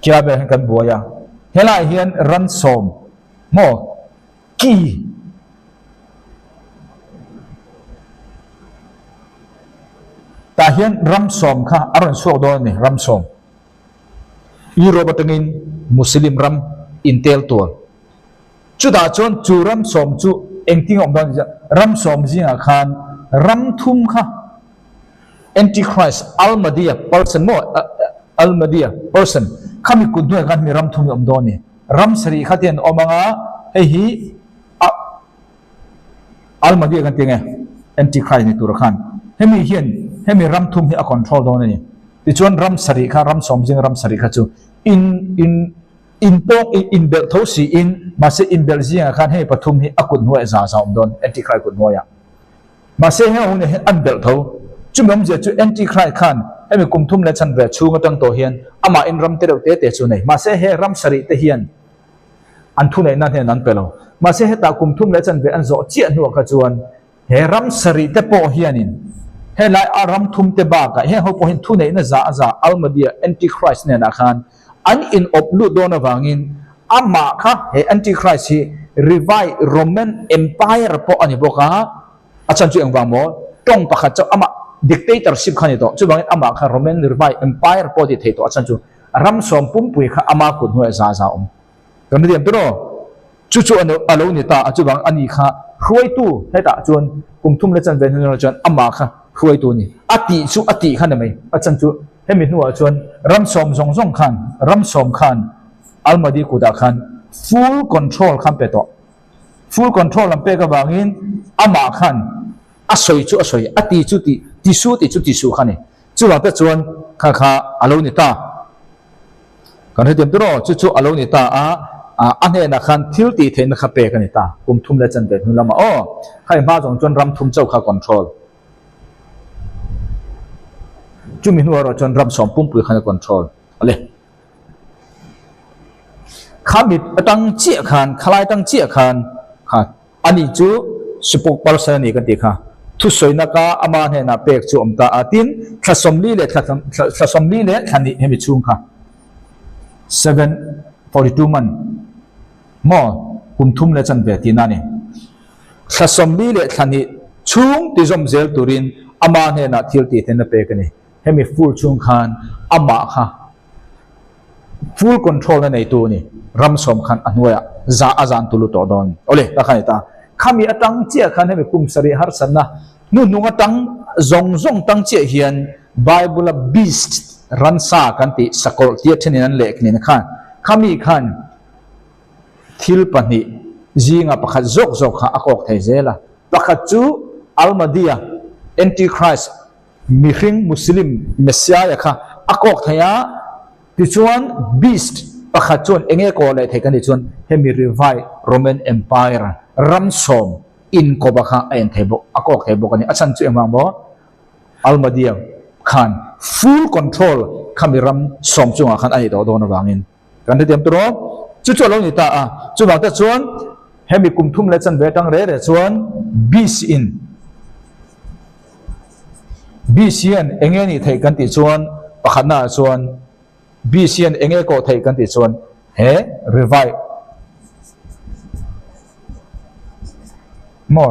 kia vel hian kan buai a, helaiah hian ran sawm maw ki tah hian ram sawm kha a rawn chhuak dawn a ni, ram sawm Europe atangin Muslim ram intel tual. Chutah chuan chu ram sawm chu engtin a awm dawn tih ram sawm zingah khan ram thum kha Antichrist, Al-Mahdi-a person maw Al-Mahdi-a person khami kut hnuaiah khan hemi ram thum hi a awm dawn a ni. Ram sarih kha te an awm ang a, hei hi a Al-Mahdi-a kan ti ang e, Antichrist ni tura khan hemi hian hemi ram thum hi a control dawn a ni. Tichuan ram sarih kha ram sawm zinga ram sarih kha chu in in Inpawng i inbelh tho siin, mahse inbelh zingah khan hei pathum hi a kut hnuaiah za za awm dawn, Antichrist kut hnuaiah. Mahse heng hunah hian an belh tho. Chumi awmzia chu Antichrist khan hemi kum thum leh chanve chhung atang tawh hian amahin ram te reuh te te chu nei. Mahse he ram sarih te hian an thuneihna hnen an pe lo. Mahse hetah kum thum leh chanve an zawh chiah hnuah kha chuan He ram sarih te pawh hianin helai a ram thum te bakah heng ho pawh hian thuneihna za a za Almadia Antichrist hnenah khan an inawp lut dawn avangin amah kha he Antichrist hi Revived Roman Empire pawh a ni bawk a, a chhan chu engvang maw tawng pakhat chauh amah dictatorship kha a ni tawh chuvangin amah kha Roman Revived Empire pawh a ti thei tawh a chhan chu ram sawm pumpui kha ama kut hnuaiah za za a awm. Kan hriat ber aw. Chu chu a lo ni ta a, chuvang a ni kha hruaitu hetah chuan kum thum leh chanve hnuah chuan amah kha hruaitu a ni. A tih chu a tih kha ni mai. A chan chu hemi hnuah chuan ram sawm zawng zawng khan, ram sawm khan Almadi kutah khan full control khan pe tawh. Full control an pek avangin amah khan a sawi chu a sawi, a ti chu ti, ti su tih chu ti su kha ni. Chuvang te chuan kha kha a lo ni ta. Kan hrethiam tur aw, chu chu a lo ni ta a, a hnenah khan thil tih theihna kha pek a ni ta, kum thum leh chanve hnu lamah aw, khai hma zawng chuan ram thum chauh kha control. Chumi hnuah erawh chuan ram sawm pumpui khan a control a le. Kha mit atang chiah khan, khalai atang chiah khan kha Ani chu Sipawk Parsan a ni kan tih kha. Thusawina ka ama hnenah pek chu awm ta a, tin, thla 40 leh thla thla 40 leh thla hnih hemi chhung kha 742 man maw kum thum leh chanve tihna a ni. Thla 40 leh thla hnih chhung tizawm zel turin ama hnenah thil tih theihna pek a ni. Hemi full chhung khan amah kha Full control na neitu a ni. Ram sawm khan a hnuaiah za a zan tulu tawh dawn. Awle, ka khan i ta. Khami atang chiah khan hemi kum sarih harsatna hnuhnung atang zawng zawng tang chiah hian Bible a beast, Ransa kan tih sakawlh tia thenin an leh knin khan khami khan thil pahnih zinga pakhat zawk zawk kha a kawk thei zel a. Pakhat chu Al-Mahdi-a, Antichrist, mihring Muslim Messiah kha a kawk thei a, tichuan Beast pakhat chuan eng nge kawh leh thei kan tih chuan hemi Rivai Roman Empire ramsawm inkawpa kha a en thei bawk, a kawk thei bawk a ni. A chhan chu engvang maw? Al-Mahdi-a khan full control khami ram sawm chungah khan a nih tawh dawn avangin. Kan hrethiam tur aw. Chu chu a lo ni ta a. Chuvang te chuan hemi kum thum leh chanve atang reh reh chuan Beast in Beast hian eng nge nih theih kan tih chuan pakhatna ah chuan Beast hian eng nge kawh theih kan tih chuan he revive maw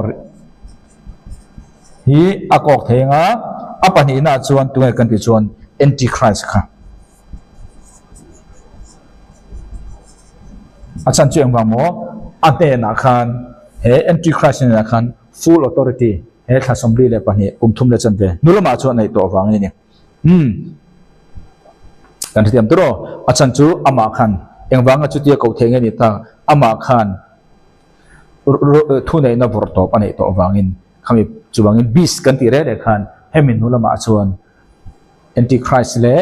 hi a kawk thei anga a pahnihna ah chuan tunge kan tih chuan Antichrist kha. A chhan chu engvang maw? A hnenah khan he Antichrist hnenah khan full authority he thla 42 kum thum leh chanve hnu lamah chuan a neih tawh avangin a ni. Umm kan hrethiam tur aw. A chhan chu amah khan engvanga chutia koh theih nge ni ta amah khan thuneihna vawrh tawp a neih tawh avangin khami chuvangin beast kan tih reh reh khan hemi hnu lamah chuan Antichrist leh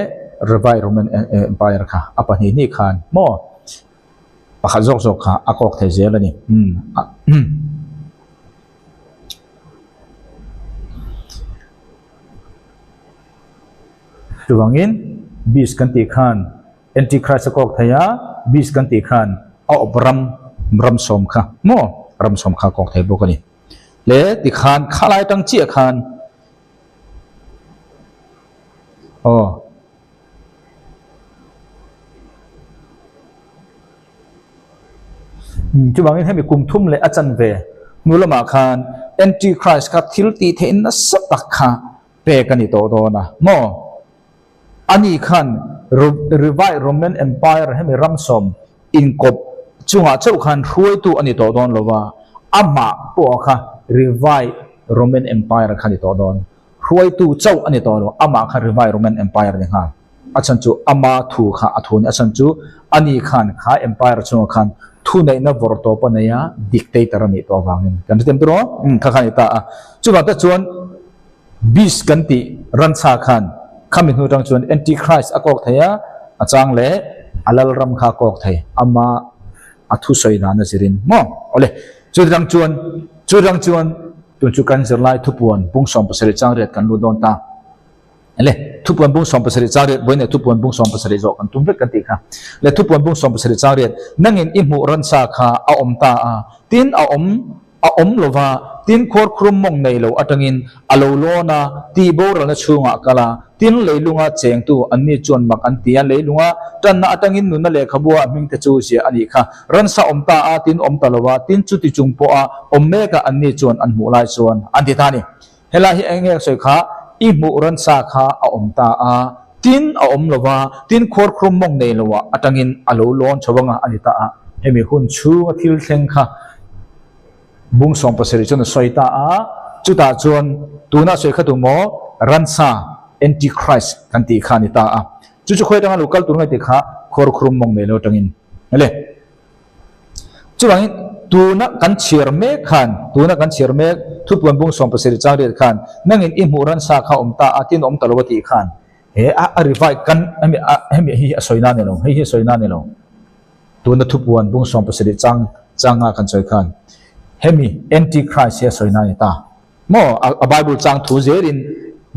Revised Roman Empire kha a pahnih hnih khan maw pakhat zawk zawk kha a kawk thei zel a ni. Chuvangin Beast kan tih khan Antichrist a kawk thei a, Beast kan tih khan a awp ram ram sawm kha maw ram sawm kha a kawk thei bawk a ni. Le tikhan khalai tang chiah khan Aw. Chuvangin hemi kum thum leh a chanve hnu lamah khan Antichrist kha thil tih theih nasa tak kha pek a ni tawh dawn a maw? Ani khan Revived Roman Empire hemi ramsawm inkawp chungah chauh khan hruaitu a ni tawh dawn lo va, amah pawh kha Revived Roman Empire kha a ni tawh dawn. Hruaitu chauh a ni tawh lo, amah kha Revived Roman Empire a ni nghal. A chhan chu ama thu kha a thu a ni. A chhan chu ani khan kha empire chungah khan thuneihna vawrh tawp a nei a, dictator a nih tawh avangin. Kan hrethiam tur aw? Umm, kha kha a ni ta a. Chuvang te chuan Beast kan tih ransa khan khami hnu atang chuan Antichrist a kawk thei a, a chang leh a lalram kha a kawk thei, ama a thusawi dan a zirin maw? Awle, chutang chuan chutang chuan tun chu kan zirlai thupuan bung 17 chang riat kan lut dawn ta. Le, thupuan bung 17 chang riat vawiin leh thupuan bung 17 zawh kan tum vek kan tih kha. Le, thupuan bung 17 chang riat nangin i hmuh ransa kha a awm ta a, tin a awm A awm lo va, tin khuarkhurum mawng nei lo atangin a lo lawn a, tih boralna chhungah a kal a, tin leilunga chengtu anni chuan mak an ti a, leilunga tanna atangin nunna lehkhabua a hmingte chu ziah a nih kha. Ransa awm ta a, tin awm ta lo va, tin chuti chung pawha awm meka anni chuan an hmuh lai chuan an ti ta a ni. Helai hi eng nge sawi kha, i hmuh ransa kha a awm ta a, tin a awm lo va, tin khuarkhurum mawng nei lo ah atangin a lo lawn chho anga a ni ta a, hemi hun chhunga thil thleng kha bung 17 chuan a sawi ta a, chutah chuan tuna sawi kha tu maw ransa, Antichrist, kan tih kha a ni ta a, chu chu khawi atanga lo kal tur nge tih kha khuarkhurum mawng nei lo atangin le. Chuvangin tuna kan chhiar mek khan, tuna kan chhiar mek thupuan bung 17 chang riat khan nangin i hmuh ransa kha awm ta a, tin awm ta lo a tih khan he a a rivai kan hemi a hemi hi a sawi na ni lo, hei hi a sawi na ni lo. Tuna thupuan bung 17 chang changa kan sawi khan hemi Antichrist hi a sawi na ni ta maw? A Bible chang thu zelin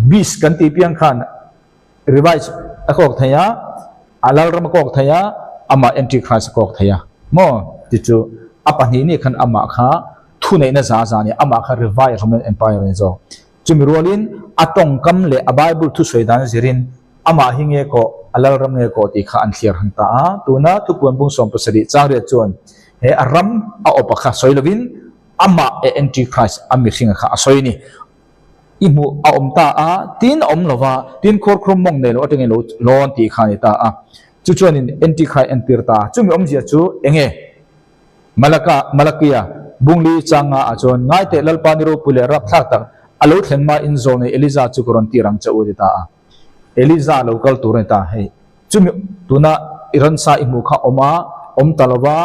beast kan tih piang khan Revise a kawk thei a, a lalram a kawk thei a, amah Antichrist a kawk thei a maw? Ti chu a pahnih nih khan amah kha thuneihna za za a ni, amah kha Revise Roman Empire a ni zawk. Chumi rualin a tawngkam leh a Bible thusawi dan zirin amah hi nge kawh, a lalram nge kawh tih kha an thliar han ta a. Tuna thupuan bung 17 chang riat chuan he a ram a awpa kha sawi lovin amah e Antichrist a mihringa kha a sawi a ni. I hmuh a awm ta a, tin a awm lo va, tin khuarkhurum mawng nei lo atangin lo lawn tih kha a ni ta a. Chu chuanin Antichrist entir ta. Chumi awmzia chu eng nge? Malaka, Malakia, bungli changa ah chuan, Ngaiteh Lalpa ni ropui leh rapthlak tak a lo thlen hma in zawlnei Eliza chu ka rawn tir ang che u a ti ta a. Eliza lo kal tur a ni ta hei. Chumi tuna i ransa i hmuh kha awm a, awm ta lova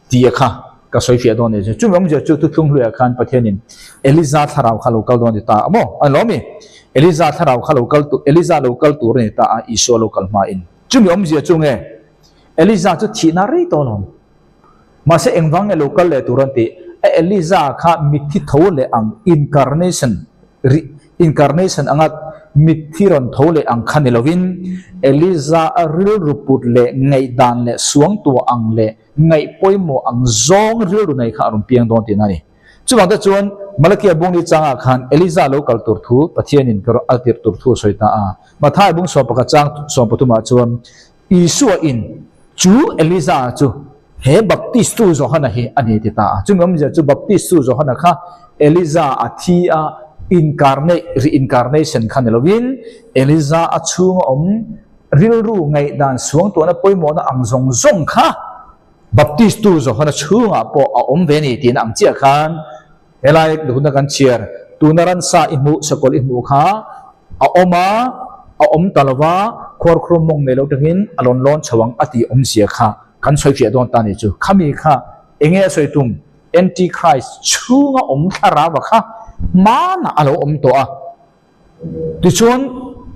tia kha ka sawi fiah dawn a ni. Chumi awmzia chu thuthlung hluiah khan Pathianin Eliza thlarau kha lo kal dawn a ni ta a maw? A ni lo mi? Eliza thlarau kha lo kal tur, Eliza lo kal tur a ni ta a, Isua lo kal hmain. Chumi awmzia chu nge? Eliza chu thihna rei tawh alawm. Mahse engvang nge lo kal leh tur an tih? A Eliza kha mitthi tho leh ang incarnation incarnation anga mitthi rawn tho leh ang kha ni lovin Eliza a rilru put leh ngaihdan leh suangtuah ang leh ngaih pawimawh ang zawng rilru nei kha a rawn piang dawn tihna a ni. Chuvang te chuan Malakia bungli changah khan Eliza lo kal tur thu Pathianin ka a tirh tur thu a sawi ta a. Mathai bung sawmpakhat chang sawmpathumah chuan Isua in chu Eliza chu he Baptistu Johana hi a ni ti ta a. Chumi awmzia chu Baptistu Johana kha Eliza a thi a incarnate, reincarnation kha ni lovin Eliza a chhunga awm rilru ngaihdan suangtuahna pawimawhna ang zawng zawng kha Baptistu Johana chhungah pawh a awm ve a ni tiin ang chiah khan Helai duhna kan chhiar, tuna ransa i hmuh, sakawlh i hmuh kha a awm a, a awm ta lo va, khuarkhurum mawng nei lo tangin a lawn lawn chho ang a tih awmzia kha kan sawi fiah dawn ta ni chu. Khami kha enge a sawi tum? Antichrist chhunga awm thlarau a kha hmanah a lo awm tawh a. Tichuan,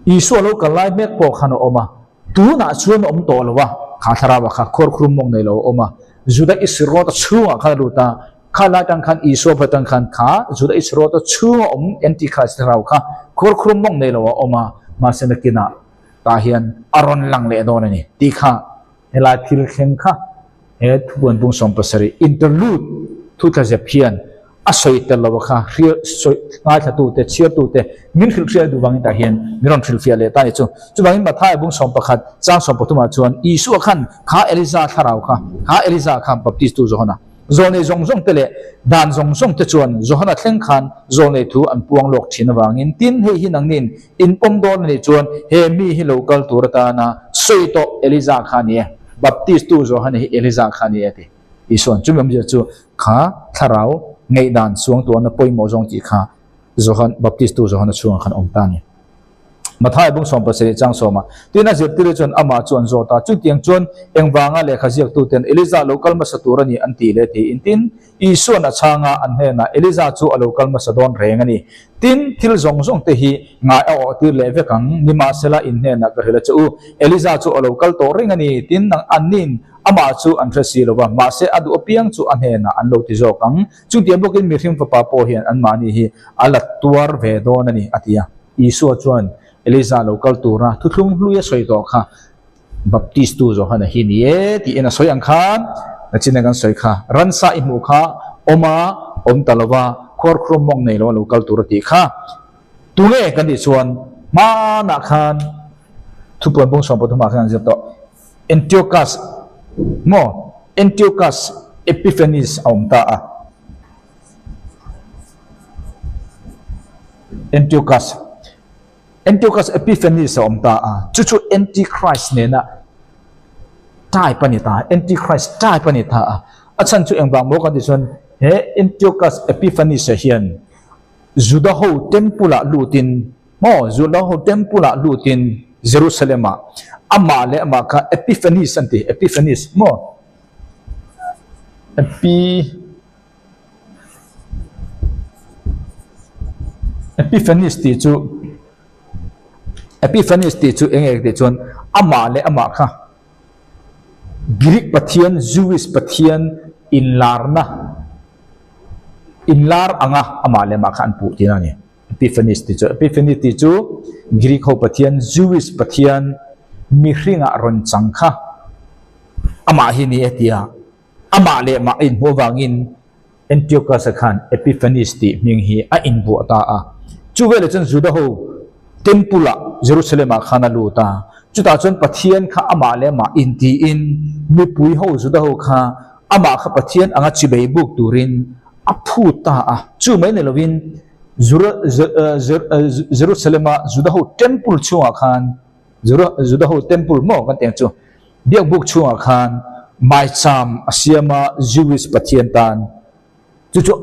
Isua lo kal lai hmek pawh khan a awm a, tunah chuan a awm tawh lo a, kha thlarau ah kha khuarkhurum mawng nei lo a awm a, Juda Isariota chhungah khan a lut a, kha lai tang khan Isua pawh tang khan kha Juda Isariota chhunga awm Antichrist thlarau kha khuarkhurum mawng nei lo a awm a, mahse nakinah tah hian a rawn lang leh dawn a ni tih kha helai thil thleng kha he thupuan bung 70 interlude thutla zep hian a sawi tel lo a kha hrial sawi ngaithlatute chhiartute min hrilh hriat duh vangin tah hian min rawn hrilhfiah leh ta a ni chu. Chuvangin Mathai bung 11 chang 13 ah chuan Isua khan kha Eliza thlarau kha kha Eliza kha Baptistu Johana zawlnei zawng zawng te leh dan zawng zawng te chuan Johana thleng khan zawlnei thu an puang lawk thin avangin tin hei hi nangnin in pawm dawn a nih chuan he mi hi lo kal tur atana sawi tawh Eliza kha a ni e Baptistu Johana hi Eliza kha a ni e a ti. Isuan chumi awmzia chu kha thlarau ngaihdan suangtuahna pawimawh zawng tih kha Johan Baptistu Johana chhungah khan awm ta a ni. Mathai bung 17 chang sawma tin a zirtir chuan amah chu an zawt a, chutiang chuan engvanga lehkha ziaktuten Eliza lo kal hmasa tur a ni an tih leh tiin tin Isuan a chhanga an hnenah Eliza chu a lo kal hmasa dawn reng a ni. Tin thil zawng zawng te hi ngai a awh tir leh vek ang, nimahsela in hnenah ka hrilh a che u, Eliza chu a lo kal tawh reng a ni tin nang annin Amah chu an hre si lo va, mahse a duh apiang chu a hnenah an lo ti zawk ang. Chutiang bawkin mihring fapa pawh hian anmahni hi a la tuar ve dawn a ni, a ti a. Isua chuan Eliza lo kal tura thuthlung hlui a sawi tawh kha Baptistu Johana hi ni e tiin a sawi ang khan, nachin kan sawi kha, ransa i hmuh kha awm a, awm ta lo va, khuarkhurum mawng nei lo a lo kal tur a tih kha. Tunge kan tih chuan hmanah khan thupuan bung 13 ah khan an zir tawh. Antiochus maw Antiochus Epiphanes a awm ta a. Antiochus Antiochus Epiphanes a awm ta a. Chu chu Antichrist nena type a ni ta Antichrist type a ni ta a. A chhan chu engvang maw kan tih chuan he Antiochus Epiphanes ah hian Juda ho temple ah lutin Maw, Juda-ho Temple-ah lutin Jerusalem-ah amah leh amah kha Epiphanes an ti, Epiphanes maw? Epi Epiphanes tih chu Epiphanes tih chu eng nge tih chuan amah leh amah kha Greek pathian, Jewish pathian inlarna inlar anga amah leh amah kha an puh tihna a ni. Epiphanes tih chu Epiphany tih chu Greek ho pathian Jewish pathian mihringah rawn chang kha amah hi ni e tia amah leh mah a inhmuh avangin Antiochus-a khan Epiphanes tih hming hi a inbuah ta a. Chu veleh chuan Juda ho Temple-ah Jerusalem-ah khan a lut a. Chutah chuan Pathian kha amah leh amah intiin mipui ho Juda ho kha amah kha Pathian anga chibei buk turin a phut ta a. Chu mai ni lovin Jerusalem-a Juda-ho temple chhungah khan, Juda-ho temple maw kan tih ang chu, biakbuk chhungah khan maicham a siam a Jewish pathian tan. Chu chu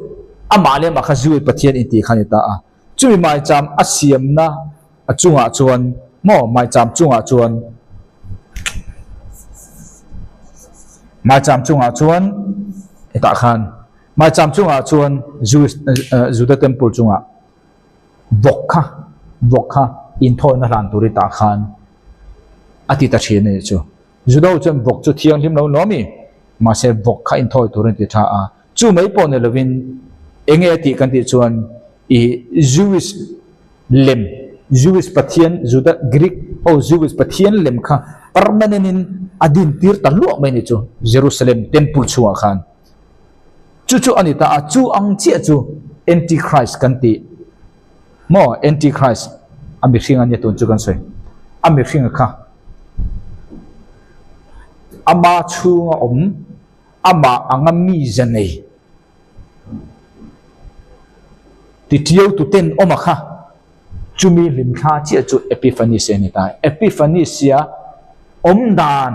amah leh amah kha Jewish pathian intih kha a ni ta a. Chumi maicham a siamna a chungah chuan Maw maicham chungah chuan maicham chungah chuan hetah khan maicham chungah chuan Jewish Juda temple chungah vawk kha vawk kha inthawina hlan tur i tah khan a ti ta thin a nih chu. Judo chuan vawk chu thianghlim lo lawm i, mahse vawk kha inthawi tur a ti tha a. Chu mai pawh ni lovin eng nge a tih kan tih chuan i Jewish lem, Jewish pathian, Juda, Greek ho Jewish pathian lem kha permanent in a din tir ta luah mai a ni chu Jerusalem temple chhungah khan. Chu chu a ni ta a, chu ang chiah chu Antichrist kan tih maw? Antichrist a mihring a nia tun chu kan sawi. A mihringa kha ama chhunga awm, amah anga mize nei titiau tuten awm a kha. Chumi hlimthla chiah chu Epiphanes a ni ta. Epiphanes-a awm dan,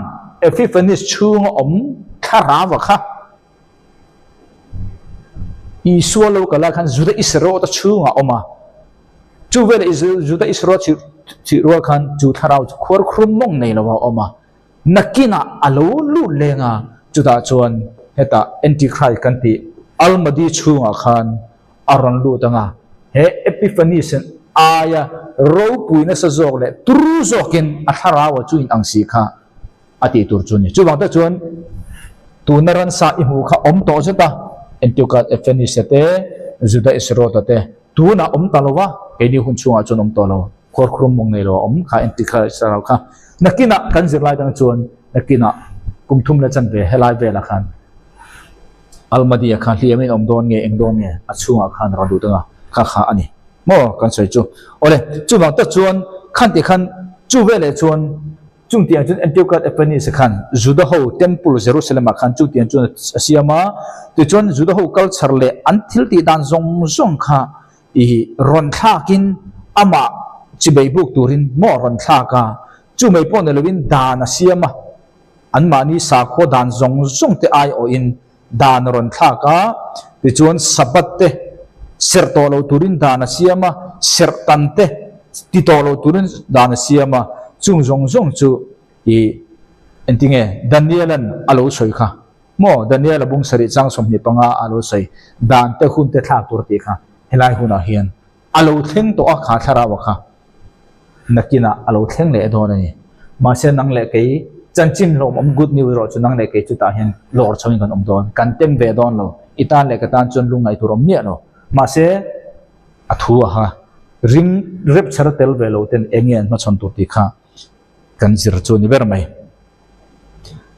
Epiphanes chhunga awm thlarau a kha. Isua lo kal ah khan Juda Isarota chhungah a awm a. Chu veleh Juda Isarot chih rual khan chu thlarau chu khuarkhrum mawng nei lo a awm a. Nakinah a lo lut leng a, chutah chuan hetah Antichrist kan tih Almadi chhungah khan a rawn lut ang a, he Epiphanes aia ropui nasa zawk leh turu zawkin a thlarau a chu in ang si kha a tih tur chu a ni. Chuvang te chuan tuna ransa i hmuh kha awm tawh zet a, Antiochus Epiphanes-a te, Juda Isariot-a te tunah awm ta lo va, keini hun chhungah chuan awm tawh lo. Khuarkhurum mawng nei lo a awm kha Antichrist thlarau kha. Nakinah kan zirlai dang chuan nakinah kum thum leh chanve helai velah khan Almadia kha hliamin awm dawn nge eng dawn nge a chhungah khan rawn lut anga kha kha a ni maw kan sawi chu. Awle chuvang tak chuan khan tih khan chu veleh chuan chung tiang chuan Antiochus Epiphanes khan Juda ho temple Jerusalem ah khan chu tiang chuan a siam a, tichuan Juda ho culture leh an thil tih dan zawng zawng kha I rawn thlakin amah chibei buk turin maw rawn thlak a, chu mai pawh ni loin dan a siam a, anmahni sakhua dan zawng zawng te aiawhin dan a rawn thlak a, tichuan Sabbath te serh tawh lo turin dan a siam a, serh tan te ti tawh lo turin dan a siam a, chung zawng zawng chu i engtinge Daniel-a'n a lo sawi kha. Maw Daniel-a bung sarih chang 25 a lo sawi dan te hun te thlak tur tih kha helai hunah hian a lo thleng tawh a kha thlarau a kha nakinah a lo thleng leh dawn a ni. Mahse nang leh kei chanchin hlawmawm good news erawh chu nang leh kei chutah hian lawr chhoin kan awm dawn, kan tem ve dawn lo, i tan leh ka tan chuan lungngaih tur awm miah lo. Mahse a thu a kha ring rapture tel ve lo ten eng nge an hmachhawn tur tih kha kan zir chu a ni ber mai.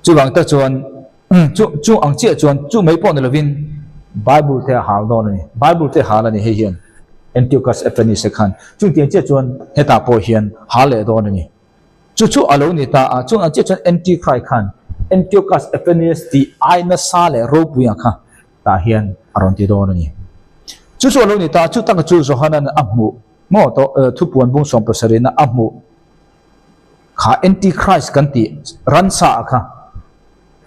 Chuvang tak chuan chu chu ang chiah chuan chu mai pawh ni lovin Bible te a hal dawn a ni. Bible te hal a ni hei hian Antiochus Epiphanes-a khan chung tiang chiah chuan hetah pawh hian hal leh dawn a ni. Chu chu a lo ni ta a, chung ang chiah chuan Antichrist khan Antiochus Epiphanes tih ai nasa leh ropuia kha tah hian a rawn ti dawn a ni. Chu chu a lo ni ta a, chu taka chu Johana'n a hmuh maw tawh thupuan bung 70-na a hmuh Kha Antichrist kan tih ransa ah kha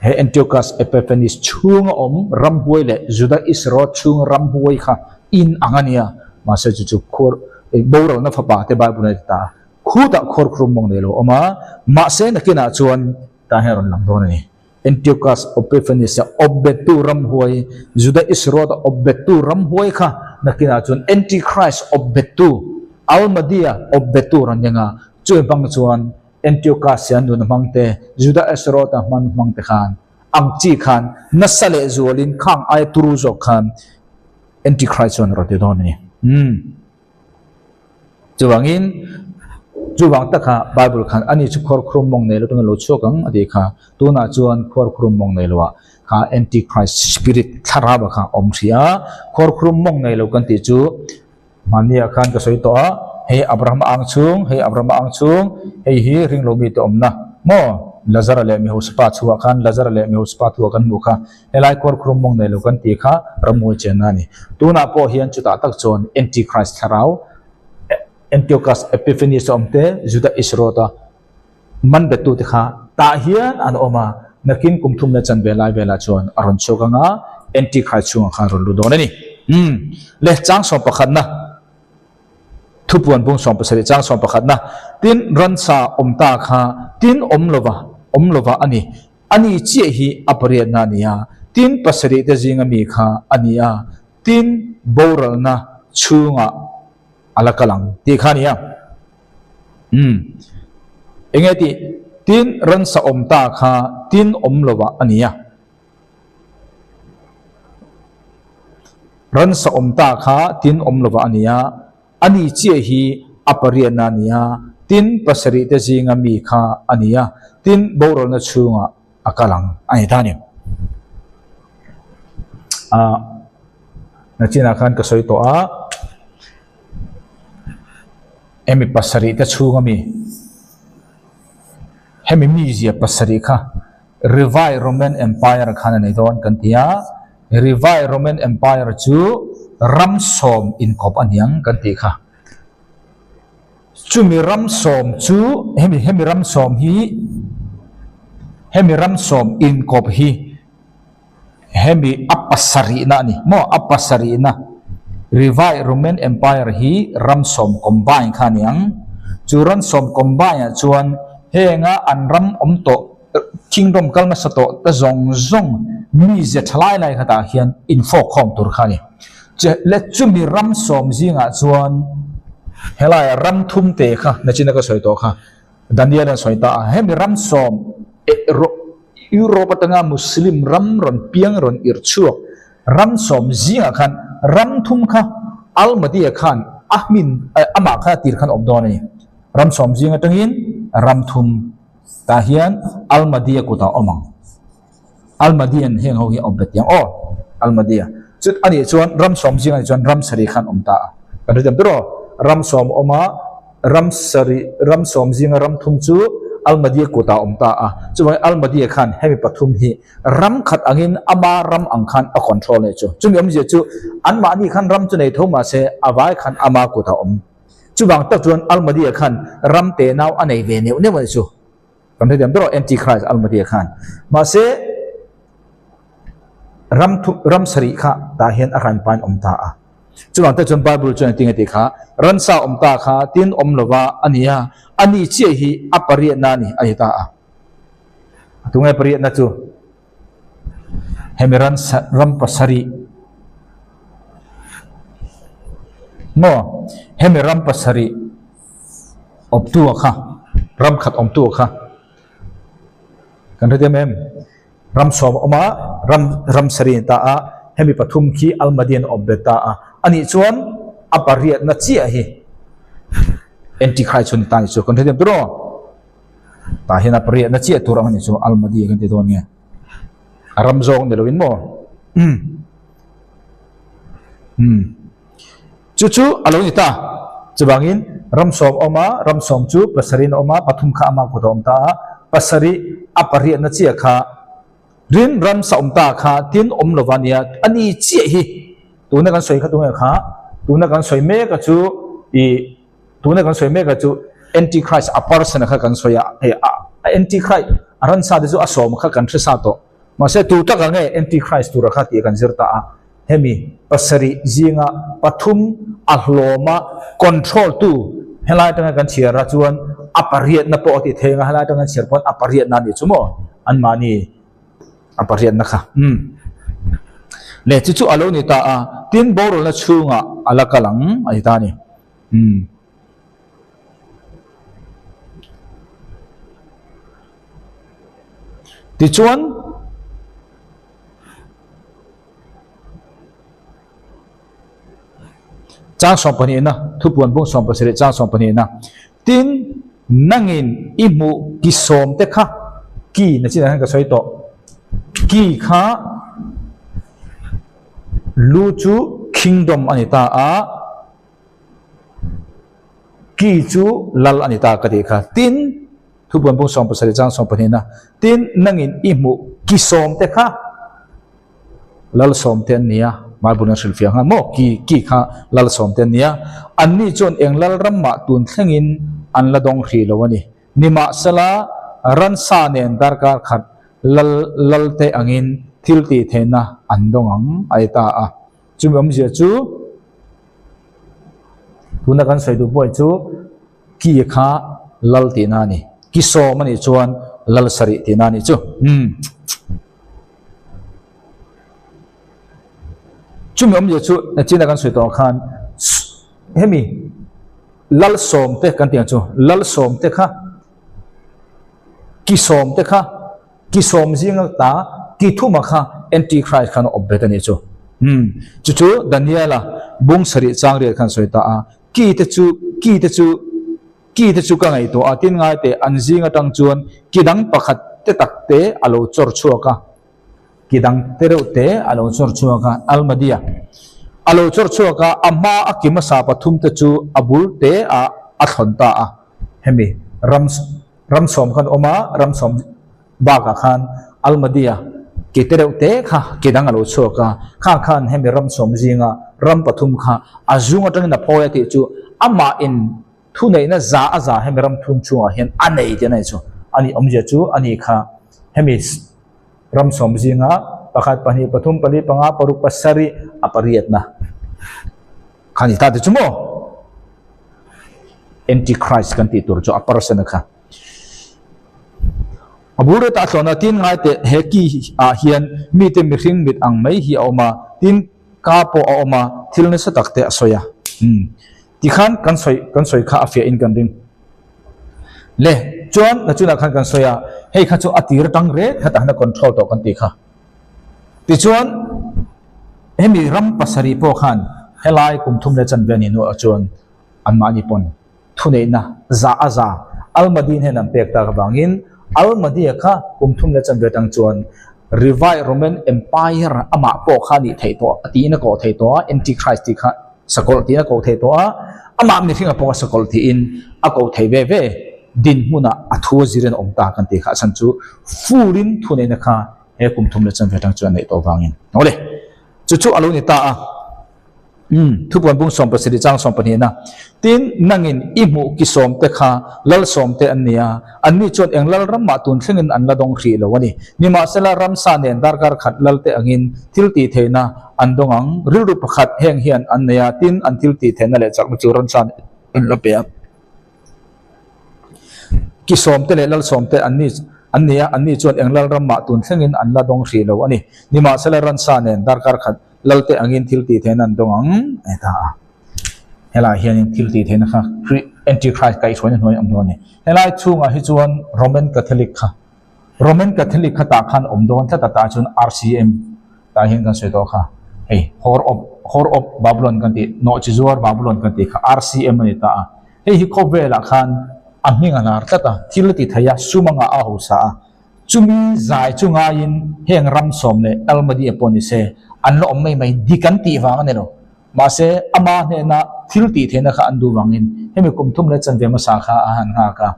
he Antiochus Epiphanes chhunga awm ramhuai leh Juda Isarot chhunga ramhuai kha in ang a nia. Mahse chu chu khuar boralna fapa te Bible in a ti ta a, khutah khuarkhurum mawng nei lo a awm a, mahse nakinah chuan tah hian a rawn lang dawn a ni. Antiochus Epiphanes-a awpbettu ramhuai, Juda Isarot-a awpbettu ramhuai kha nakinah chuan Antichrist awpbettu, Al-Mahdi-a awpbettu rawn eng a, Chumi bang chuan Antiochus-a nun hmang te, Juda Isarot-a hman hmang te khan ang chi khan nasa leh zualin khang aia turu zawk khan Antichrist chuan a rawn ti dawn a ni. Umm. Chuvangin, chuvang taka Bible khan ani chu khuarkhurum mawng nei lo tuna lo chhuak ang a tih kha, tunah chuan khuarkhurum mawng nei loah kha Antichrist spirit thlarau kha a awm hrih a, khuarkhurum mawng nei lo kan tih chu hmanniah khan ka sawi tawh a, hei Abraham ang chhung, hei Abraham ang chhung, hei hi ringlo mite awmna maw? Lazara leh Mihosapa chhuah khan Lazara leh Mihosapa thuah kan hmuh kha. Helai khuarkhurum mawng nei lo kan tih kha ramhuai chenna a ni. Tunah pawh hian chutah tak chuan Antichrist thlarau, Antiochus Epiphanes a awm te, Judah Isarot-a man bettute kha tah hian an awm a, nakin kum thum leh chanve lai velah chuan a rawn chhuak ang a, Antichrist chhungah khan a rawn lut dawn a ni. Umm. Le, chang sawm pakhatna. Thupuan bung 17 chang 11 na tin ransa awm ta kha tin awm lova awm lova a ni. A ni chiah hi a pariatna a ni a, tin pasarih te zinga mi kha a ni a, tin boralna chhungah a la kal ang tih kha a ni a. Umm. Enge tih? Tin ransa awm ta kha tin awm lovah a ni a. Ransa awm ta kha tin awm lovah a ni a, a ni chiah hi a pariatna a ni a, tin pasarih te zinga mi kha a ni a, tin boralna chhungah a kal ang a ni ta a ni. Ah, nachinah khan ka sawi tawh a, hemi pasarih te chhunga mi, hemi mizia pasarih kha Revai Roman Empire khan a nei dawn kan ti a, Revai Roman Empire chu ram sawm inkawp a niang kan tih kha. Chumi ram sawm chu hemi hemi ram sawm hi hemi ram sawm inkawp hi hemi a pasarihna a ni maw a pasarihna Revai Roman Empire hi ram sawm combine kha a niang. Chu ram sawm combine ah chuan henga an ram awm tawh Kingdom kal nasa tawh te zawng zawng mize tha lai lai khatah hian infawk khawm tur kha a ni. Che le chumi ram sawm zingah chuan helaiah ram thum te kha nachina ka sawi tawh kha Daniel-a sawi ta a, hemi ram sawm Europe atanga Muslim ram rawn piang rawn irh chhuak ram sawm zingah khan ram thum kha Al-Mahdi-a khan a hmin amah kha a tir khan awm dawn a ni. Ram sawm zing atangin ram thum Tah hian Al-Mahdi-a kutah awm ang. Al-Mahdi-a'n heng ho hi a awm bet tiang aw. Al-Mahdi-a. Chut a nih chuan ram sawm zing a nih chuan ram sarih khan awm ta a. Kan hre thiam tur aw. Ram sawm a awm a, ram sarih, ram sawm zinga ram thum chu Al-Mahdi-a kutah awm ta a. Chuvangin Al-Mahdi-a khan hemi pathum hi ram khat angin ama ram ang khan a control nih chu. Chumi awmzia chu anmahni khan ram chu nei tho mahse a vai khan ama kutah awm. Chuvang tak chuan Al-Mahdi-a khan ram te nau a nei ve neuh neuh a ni chu. Kan hrethiam ber aw Antichrist Al-Mahdi-a khan. Mahse, ram thu ram sarih kha tah hian a hranpain awm ta a. Chuvang tak chuan Bible chuan engtin nge tih kha, ransa awm ta kha tin awm lova a ni a, a ni chiah hi a pariatna a ni a ni ta a. Tunge pariatna chu? Hemi ran ram pasarih maw hemi ram pasarih awptu a kha ram khat awmtu a kha kan hrethiam em ram sawm a awm a ram ram sarih a ni ta a hemi pathum khi Almadian a awp bet ta a anih chuan a pariatna chiah hi Antichrist chu a ni ta a ni chu kan hrethiam tur aw. Tah hian a pariatna chiah tur ang a ni chu Almadi kan ti dawn nge a ram zawk ni loin maw umm umm chu chu a lo ni ta chuvangin ram sawm a awm a ram sawm chu pasarih in a awm a pathum kha ama kut a awm ta a pasarih a pariatna chiah kha rin ram sa awm ta kha tin awm lova nia a ni chiah hi tuna kan sawi kha tunge kha tuna kan sawi mek a chu ih Tuna kan sawi mek a chu Antichrist a person kha kan sawi a, hei a Antichrist a ransa te chu a sawm kha kan hre sa tawh. Mahse tu taka nge Antichrist tura kha tih kan zir ta a, hemi pasarih zinga pathum a hlawma control tu helai atanga kan chhiar a chuan a pariatna pawh a ti thei anga helai atanga kan chhiar pawn a pariatna a nih chu maw anmahni a pariatna kha. Umm. Le chu chu a lo ni ta a, tin boralna chhungah a la kal ang a ti ta a ni. Umm. Tichuan, chang sawmpahnihna, thupuan bung sawmpasarih chang sawmpahnihna, tin, nangin i hmuh ki sawmte kha, ki na chinah hian ka sawi tawh, ki kha lu chu kingdom a ni ta a, Ki chu lal a ni ta ka tih kha. Tin, thupuan pawng 17 chang 12 na, tin, nangin i hmuh ki sawm te kha lal sawm te an ni a, Bible in a hrilhfiah nghal maw? Ki, ki kha lal sawm te an ni a, anni chuan eng lal ram mah tun thlengin an la dawng hrih lo a ni. Nimahsela, ransa nen darkar khat lal lal te angin thil tih theihna an dawng ang a ti ta a. Chumi awmzia chu. Tuna kan sawi duh pawh chu ki kha lal tihna a ni. Ki sawm a nih chuan lal sarih tihna a nih chu. Umm. Chumi awmzia chu nachina kan sawi tawh khan hemi lal sawm te kan tih ang chu lal sawm te kha ki sawm te kha ki sawm zinga ta ki thuma kha antichrist khan a awp bet a nih chu. Umm chu chu Daniela bung sarih chang riat khan sawi ta a ki te chu ki te chu ki te chu ka ngaihtuah a tin ngai teh an zing atang chuan ki dang pakhat te tak te a lo chawr chhuak a. Ki dang te reuh te a lo chawr chhuak a, Almadia a lo chawr chhuak a, a hma a ki hmasa pathum te chu a bul te ah a thlawn ta a. Hemi ram ram sawm khan awm a, ram sawm bakah khan Almadia ki te reuh te kha ki dang a lo chhuak a, kha khan hemi ram sawm zinga ram pathum kha a zung atangin a phawi a tih chu amah in thuneihna za a za hemi ram thum chhungah hian a nei tih a nei chu a nih awmzia chu a ni kha hemi Ram sawm zinga pakhat, pahnih, pathum, pali, panga, paruk, pasarih a pariatna kha ni ta te chu maw? Antichrist kan tih tur chu a person a kha. A bul ret ah thlawhna tin ngai teh he ki ah hian mite mihring mit ang mai hi a awm a, tin ka pawh a awm a, thil nasa tak te a sawi a. Umm. Tikhan kan sawi kan sawi kha a fiah in kan ring. Le, chuan nachunah khan kan sawi a, hei kha chu a tir atang rek khatah hian a control tawh kan tih kha. Tichuan, hemi ram pasarih pawh khan helai kum thum leh chanve a nih hnuah chuan anmahni pawn thuneihna za a za Almadin hian an pek tak avangin Almadia kha kum thum leh chanve atang chuan Revived Roman Empire amah pawh kha a nih theih tawh a tiin a kawh theih tawh a, Antichrist tih kha Sakawlh tiin a koh theih tawh a, amah mihringa pawh a sakawlh tiin a koh theih ve ve dinhmunah a thu a zirin a awm ta kan tih kha a chhan chu full-in thuneihna kha he kum thum leh chanve atang chuan a neih tawh vangin. Awle, chu chu a lo ni ta a. Umm, thupuan bung 17 chang 12na. Tin, nangin i hmuh ki sawmte kha lal sawmte an ni a, anni chuan eng lal ram mah tun thlengin an la dawng hrih lo a ni. Nimahsela, ramsa nen darkar khat lalte angin thil tih theihna An dawng ang. Rilru pakhat heng hian an nei a, tin an thil tih theihna leh chakna chu ramsa nih an la pe a. Ki sawmte leh lal sawmte an ni an ni a, anni chuan eng lal ram mah tun thlengin an la dawng hrih lo a ni. Nimahsela ransa nen darkar khat lalte angin thil tih theihna an dawng ang a ti ta a. Helaiah hianin thil tih theihna kha Antichrist kaihhruaina hnuai a awm dawn a ni. Helai chhungah hi chuan Roman Catholic kha Roman Catholic kha tah khan awm dawn tlat a tah chuan RCM tah hian kan sawi tawh kha hei Whore of Whore of Babylon kan tih nawhchi zuar Babylon kan tih kha RCM a ni ta a hei hi khawvelah khan a hming a lar tlat a thil a ti thei a sum anga a hausa a chumi zai chu ngaiin heng ram sawm leh Almadia pawh ni se an la awm mai mai dik an tih vang a ni lo mahse ama hnena thil tih theihna kha an duh vangin hemi kum thum leh chanve hmasa kha a han nghak a.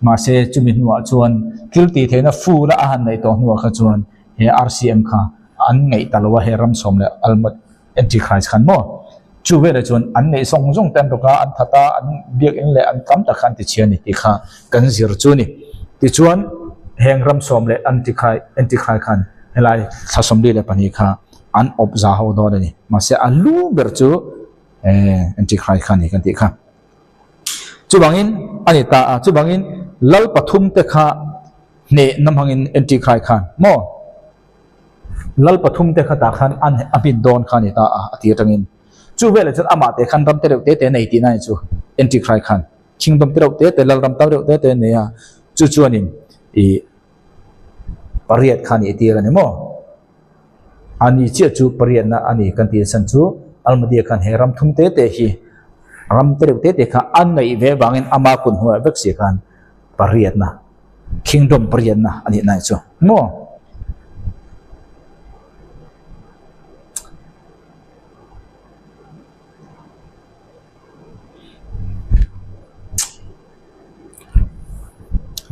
Mahse, chumi hnuah chuan thil tih theihna full a a han neih tawh hnuah kha chuan he RCM kha an ngeih ta lo a, he ramsawm leh Almat Antichrist khan maw? Chu veleh chuan an neih zawng zawng te an rawk a, an that a, an biakinn leh an tam tak kha an tichhia a ni tih kha kan zir chu a ni. Tichuan, heng ramsawm leh Antichrist khan helai thla 42 kha an awp za ho dawn a ni. Mahse, a lu ber chu Antichrist kha a ni kan tih kha. Chuvangin a ni ta a, chuvangin lal pathum te kha hnehna hmangin Antikhai khan maw lal pathum te kha tah khan an a hmit dawn kha a ni ta a, a ti atangin. Chu veleh chuan amah te khan ram te reuh te te nei tihna a ni chu Antikhai khan kingdom te reuh te te lal ram tam reuh te te nei a, chu chuanin ih pariat kha a nih tir a ni maw. A ni chiah chu pariatna a ni kan tih chhan chu Almadia khan he ram thum te te hi ram te reuh te te kha a neih ve vangin ama kun hnuaiah vek si khan pariatna kingdom pariatna a nih na chu maw.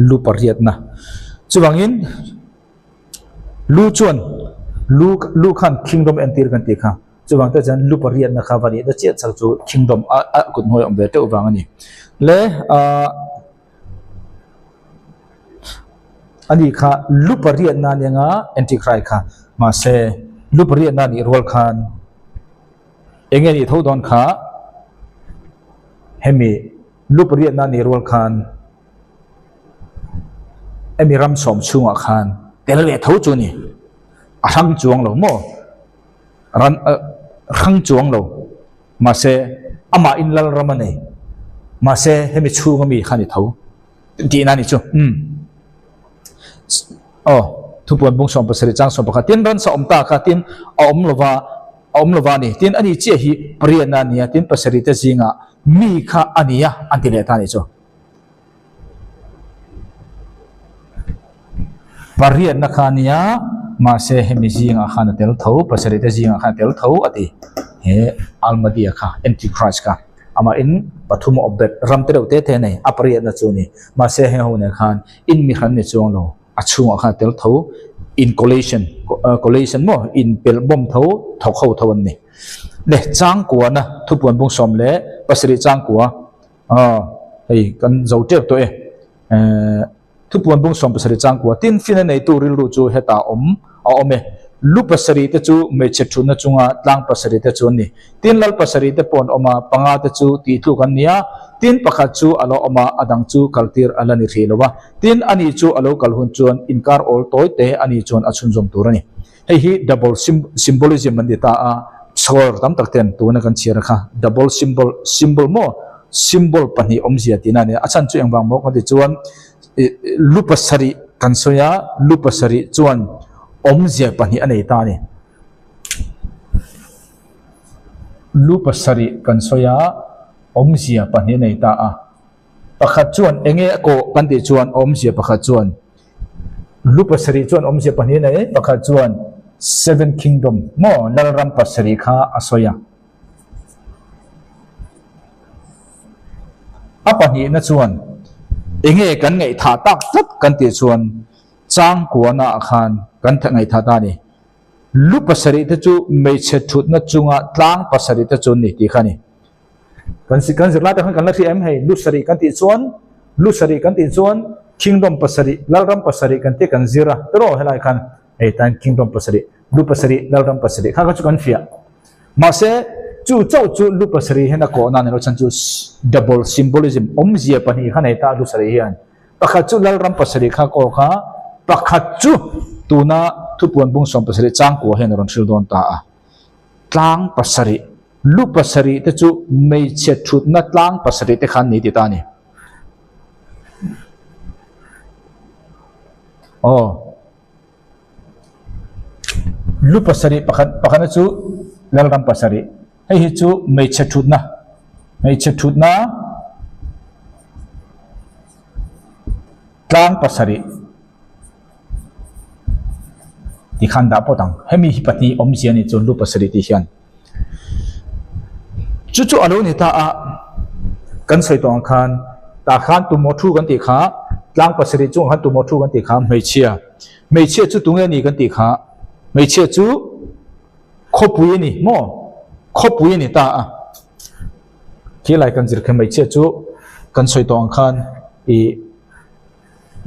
Lu pariatna chuvangin. Lu chuan lu lu khan kingdom entir kan tih kha chuvang te chuan lu pariatna kha va nihna chiah chak chu kingdom a a kut hnuai a awm ve teuh vang a ni. Le ah ani kha lu pariatna a ni anga antichri kha mahse lu pariatna a nih rual khan eng nge nih tho dawn kha. Hemi lu pariatna ni rual khan hemi ram sawm chhungah khan tel ve tho chu a ni. A hrang chuang lo maw? Ran hrang chuang lo. Mahse amah in lal ram a nei. Mahse hemi chhunga mi kha a ni tho tihna a ni chu. Umm. Aw, thupuan bung 17 chang 11 tin ransa awm ta kha tin a awm lova a awm lova a ni. Tin ani chiah hi pariatna a nia tin pasarih te zingah mi kha a ni a an ti leh ta a nih chu. Pariatna kha a nia mahse hemi zingah khan a tel tho pasarih te zingah khan a tel tho a ti he Almadia kha Antichrist kha. Amah in pathum a awp bet ram te reuh te te a nei a pariatna chu a ni. Mahse heng ho nen khan in mi hran ni chuang lo a chhungah khan a tel tho in collation collation maw in pelh bawm tho thawk ho tho an ni. Le changkuana thupuan bung 17 changkua aw hei kan zo tep tawh e ehh. Thupuan bung 70 changkua tin fin a neitu rilru chu hetah awm a awm e. Lu pasarih te chu hmeichhe thutna chunga tlang pasarih te chu an ni. Tin lal pasarih te pawh an awm a, panga te chu tihtluk an ni a, tin pakhat chu a lo awm a, a dang chu kaltir a la ni hrih lo a. Tin ani chu a lo kal hun chuan inkar awl tawi te ani chuan a chhunzawm tur a ni. Hei hi double symbolism an ti ta a, scholar tam tak ten tuna kan chhiar kha double symbol, symbol maw? Symbol pahnih awmzia tihna a ni a, a chhan chu engvang maw ka ti chuan lu pasarih kan sawi a, lu pasarih chuan awmzia pahnih a nei ta a ni. Lu pasarih kan sawi a, awmzia pahnih a nei ta a. Pakhat chuan eng nge a kawh kan tih chuan awmzia pakhat chuan lu pasarih chuan awmzia pahnih a nei, pakhat chuan seven kingdom maw lalram pasarih kha a sawi a. A pahnihna chuan eng nge kan ngaihthah tak tlat kan tih chuan changkuana ah khan kan ngaihthah ta a ni. Lu pasarih te chu hmeichhe thutna chunga tlang pasarih te chu an ni tih kha a ni. Kan si kan zirlai te khan kan la hria em hei lu sarih kan tih chuan lu sarih kan tih chuan kingdom pasarih lalram pasarih kan tih kan zir a tiraw helai khan hei tan kingdom pasarih lu pasarih lalram pasarih kha kha chu kan fiah mahse chu chauh chu lu pasarih hian a kawhna a ni lo chhan chu double symbolism awmzia pahnih kha nei ta lu sarih hian pakhat chu lalram pasarih kha kaw kha pakhat chu tuna thupuan bung 17 changkua hian a rawn hril dawn ta a tlang pasarih Lu pasarih te chu hmeichhe thutna tlang pasarih te khan ni ti ta a ni. Aw. Lu pasarih pakhat pakhatna chu Lalram pasarih. Hei hi chu hmeichhe thutna hmeichhe thutna tlang pasarih. Ti khan dah pawt ang. Hemi hi pahnih awmzia a nih chuan lu pasarih tih hian chu chu a lo ni ta a, kan sawi tawh ang khan tah khan tumaw thu kan tih kha tlang pasarih chungah khan tumaw thu kan tih kha hmeichhia hmeichhia chu tunge a ni kan tih kha hmeichhia chu khawpui a ni maw khawpui a ni ta a khilai kan zir kha hmeichhia chu kan sawi tawh ang khan ih.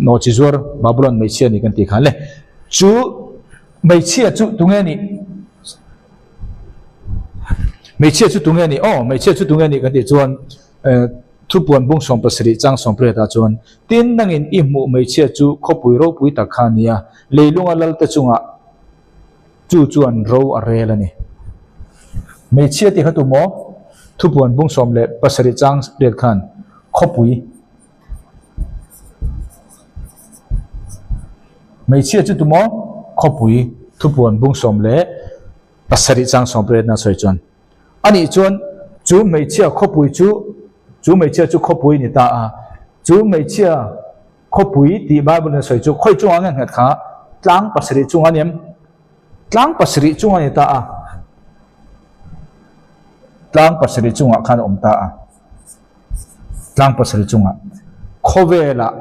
Nawhchi zuar Babylon hmeichhia a ni kan tih khan le. Chu hmeichhia chu tunge nih? Hmeichhia chu tunge nih? Aw, hmeichhia chu tunge nih kan tih chuan thupuan bung 17 chang 18 ah chuan tin nangin i hmuh hmeichhia chu khawpui ropui tak kha a ni a, leilunga lalte chungah chu chuan ro a rel a ni. Hmeichhia tih kha tu maw? Thupuan bung 17 chang riat khan khawpui. Hmeichhia chu tumaw khawpui thupuan bung 17 chang 18 na sawi chuan anih chuan chu hmeichhia khawpui chu chu hmeichhia chu khawpui ni ta a chu hmeichhia khawpui tih Bible in a sawi chu khawi chungah nge nghet kha tlang pasarih chungah a ni em tlang pasarih chungah a ni ta a tlang pasarih chungah khan a awm ta a. Tlang pasarih chungah khawvelah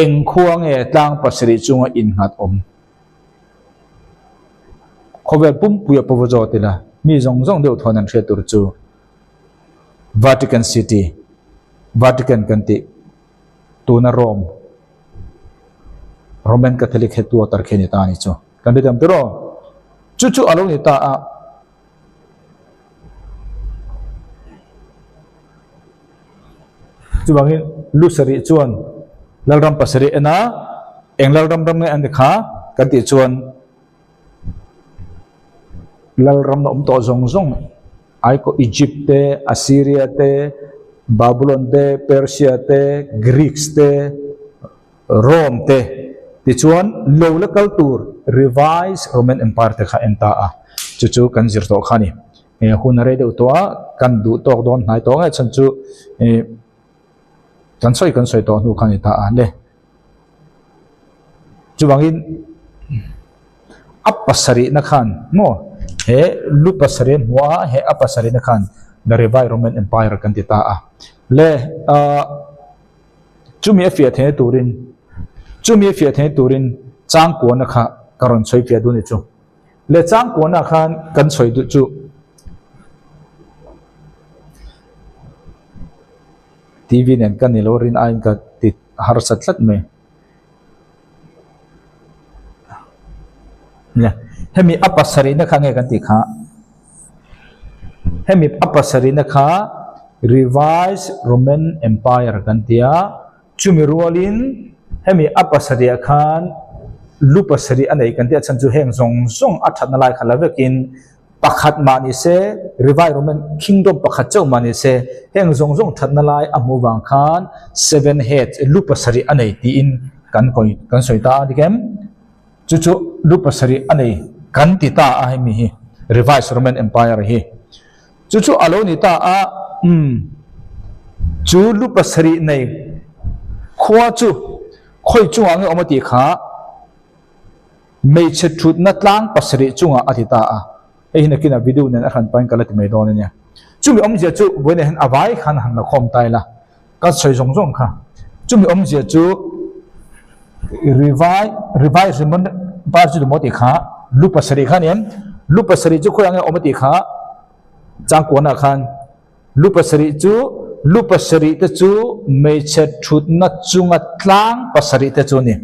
eng khua nge tlang pasarih chunga innghat awm? Khawvel pumpui a pawh zawt ila mi zawng zawng deuh thawn an hriat tur chu Vatican City, Vatican kan tih tuna Rome, Roman Catholic headquarter khi a ni ta a ni chu. Kan hrethiam tur aw. Chu chu a lo ni ta a. Chuvangin lu sarih chuan Lalram pasarih en a, eng Lalram ram nge an ni kha kan tih chuan Lalram a awm tawh zawng zawng aikaw Egypt te, Assyria te, Babylon te, Persia te, Greeks te, Rome te tichuan lo la kal tur Revised Roman Empire te kha en ta a, chu chu kan zir tawh kha a ni. Hun a rei deuh tawh a, kan duh tawk dawn hnai tawh ngei chhan chu ih kan sawi kan sawi tawh hnu kha a ni ta a le. Chuvangin a pasarihna khan maw he lu pasarih a hmuh a, he a pasarihna khan the Revised Roman Empire kan ti ta a le. Ahh. Chumi a fiah theihna turin Chumi a fiah theihna turin changkuana kha ka rawn sawi fiah duh a ni chu. Le changkuana khan kan sawi duh chu TV nen ka ni lo rin aiin ka ti harsa tlat mai. Le hemi a pasarihna kha nge kan tih kha. Hemi a pasarihna kha Revised Roman Empire kan ti a, chumi rualin hemi a pasarihah khan lu pasarih a nei kan ti a, chhan chu heng zawng zawng a thatna lai kha la vekin pakhat mah ni se, Revised Roman Kingdom pakhat chauh mah ni se, heng zawng zawng thatna lai a hmuh vang khan seven heads lu pasarih a nei tiin kan kawi kan sawi ta a ni kem. Chu chu lu pasarih a nei kan ti ta a hemi hi Revised Roman Empire hi. Chu chu a lo ni ta a, umm, chu lu pasarih nei khua chu khawi chungah nge awm a tih kha hmeichhe thutna tlang pasarih chungah a ti ta a. Hei hi nakinah video nen a hran pahin ka la ti mai dawn a nia. Chumi awmzia chu vawiinah hian a vai khan han la khawm ta ila. Ka sawi zawng zawng kha. Chumi awmzia chu rivai rivai Roman Empire chu tumaw tih kha lu pasarih kha a ni em? Lu pasarih chu khawiah nge awm a tih kha changkuanah khan lu pasarih chu lu pasarih te chu hmeichhe thutna chunga tlang pasarih te chu a ni.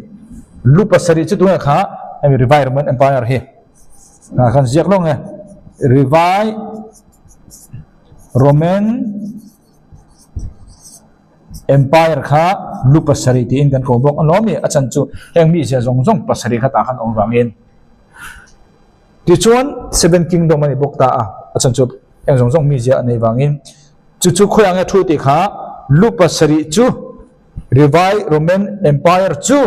Lu pasarih chu tunge kha hemi Rivai Roman Empire hi ah khan ziak lawng e Rivai Roman Empire kha lu pasarih tiin kan ko bawk a lawm i, a chan chu heng mizia zawng zawng pasarih kha tah khan awm vangin. Tichuan Seven Kingdom a ni bawk ta a, a chan chu heng zawng zawng mizia a nei vangin. Chu chu khawiah nge thu tih kha lu pasarih chu Rivai Roman Empire chu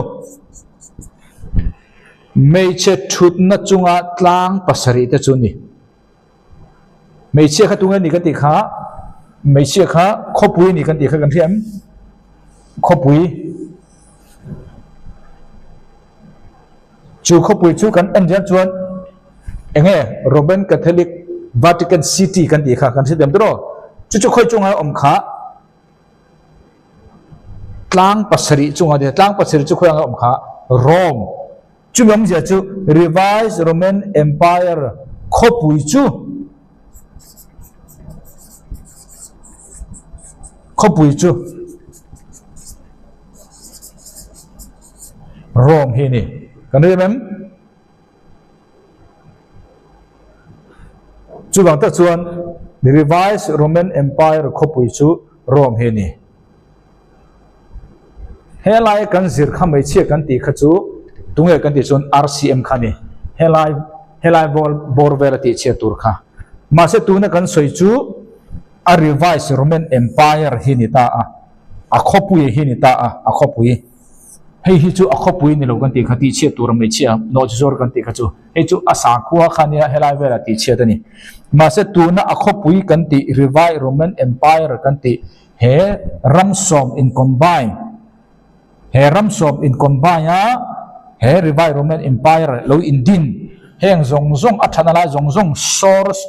hmeichhe thutna chunga tlang pasarih te chu a ni. Hmeichhia kha tunge ni kan tih kha, hmeichhia kha khawpui ni kan tih kha kan hria em? Khawpui. Chu khawpui chu kan en hian chuan enge Roman Catholic Vatican City kan tih kha kan hre thiam tawh. Chu chu khawi chunga awm kha tlang pasarih chunga tlang pasarih chu khawi anga awm kha Rome. Chumi awmzia chu Revised Roman Empire khawpui chu khawpui chu Rome hi a ni. Kan rim em? Chuvang tak chuan Revised Roman Empire khawpui chu Rome hi a ni. Helai kan zir kha hmeichhia kan tih kha chu tunge kan tih chuan RCM kha a ni. Helai helai bawr bawr vel a tih chhiat tur kha. Mahse tuna kan sawi chu a revised Roman Empire hi ni ta a, a khawpui hi ni ta a, a khawpui. Hei hi chu a khawpui ni lo kan tih kha tih chhiat tur hmeichhia nawhchizuar kan tih kha chu hei chu a sakhua kha nia helai velah tih chhiat a ni. Mahse tuna a khawpui kan tih revised Roman Empire kan tih He ram sawm in combine He ram sawm in combine a he Rivai Roman Empire lo in din heng zawng zawng a thana lai zawng zawng source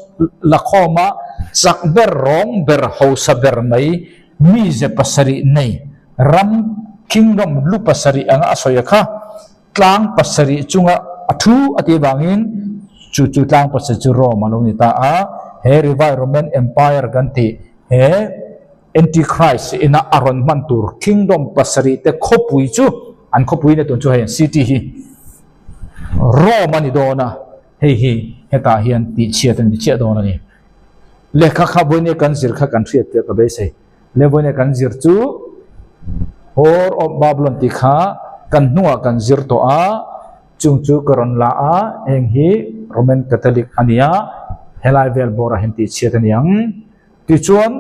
la khawm a chak ber rawng ber hausa ber mai mize pasarih nei ram kingdom lu pasarih anga a sawi a kha tlang pasarih chunga a thu a tih avangin chu chu tlang pasarih chu Rome a lo ni ta a he Rivai Roman Empire kan tih He Antichrist ina a rawn hman tur Kingdom pasarih te khawpui chu an khawpui na tun chu hei city hi Rome a ni dawn a, hei hi hetah hian tihchhiat a ni chiah dawn a ni. Lehkha kha vawinia kan zir kha kan hriat piah ka beisei. Le vawinia kan zir chu. Whore of Babylon tih kha kan hnungah kan zir tawh a, chung chu ka rawn la a, heng hi Roman Catholic a nia, helai vel bawrah hian tihchhiat a ni ang. Tichuan,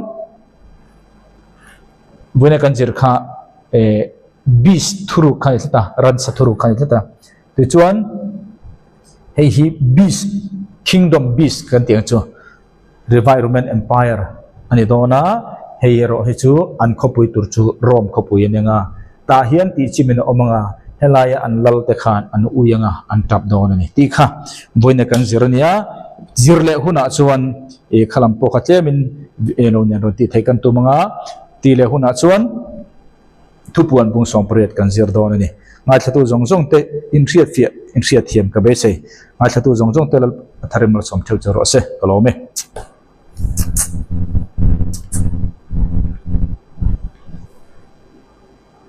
vawiina kan zir kha eh beast thuruk kha a ni tlat a, ransa thuruk kha a ni tlat a. Tichuan, hei hi beast, kingdom beast kan tih ang chu. Rivai Roman Empire a ni dawn a, hei erawh hi chu an khawpui tur chu Rome khawpui a ni ang a, tah hian tih chimin a awm ang a, helaia an lal te khan an ui ang a, an tap dawn a ni tih kha vawiina kan zir a nia, zir leh hunah chuan ih khalam pawh kha tlemin eng lo nen rawn tih theih kan tum ang a, tih leh hunah chuan. Thupuan bung 80 kan zir dawn a ni. Ngaithlatu zawng zawng te inhriatfiah, inhriatthiam ka beisei. Ngaithlatu zawng zawng te Lalpa Tharim Malsawm theuh che rawh se, ka lawm e.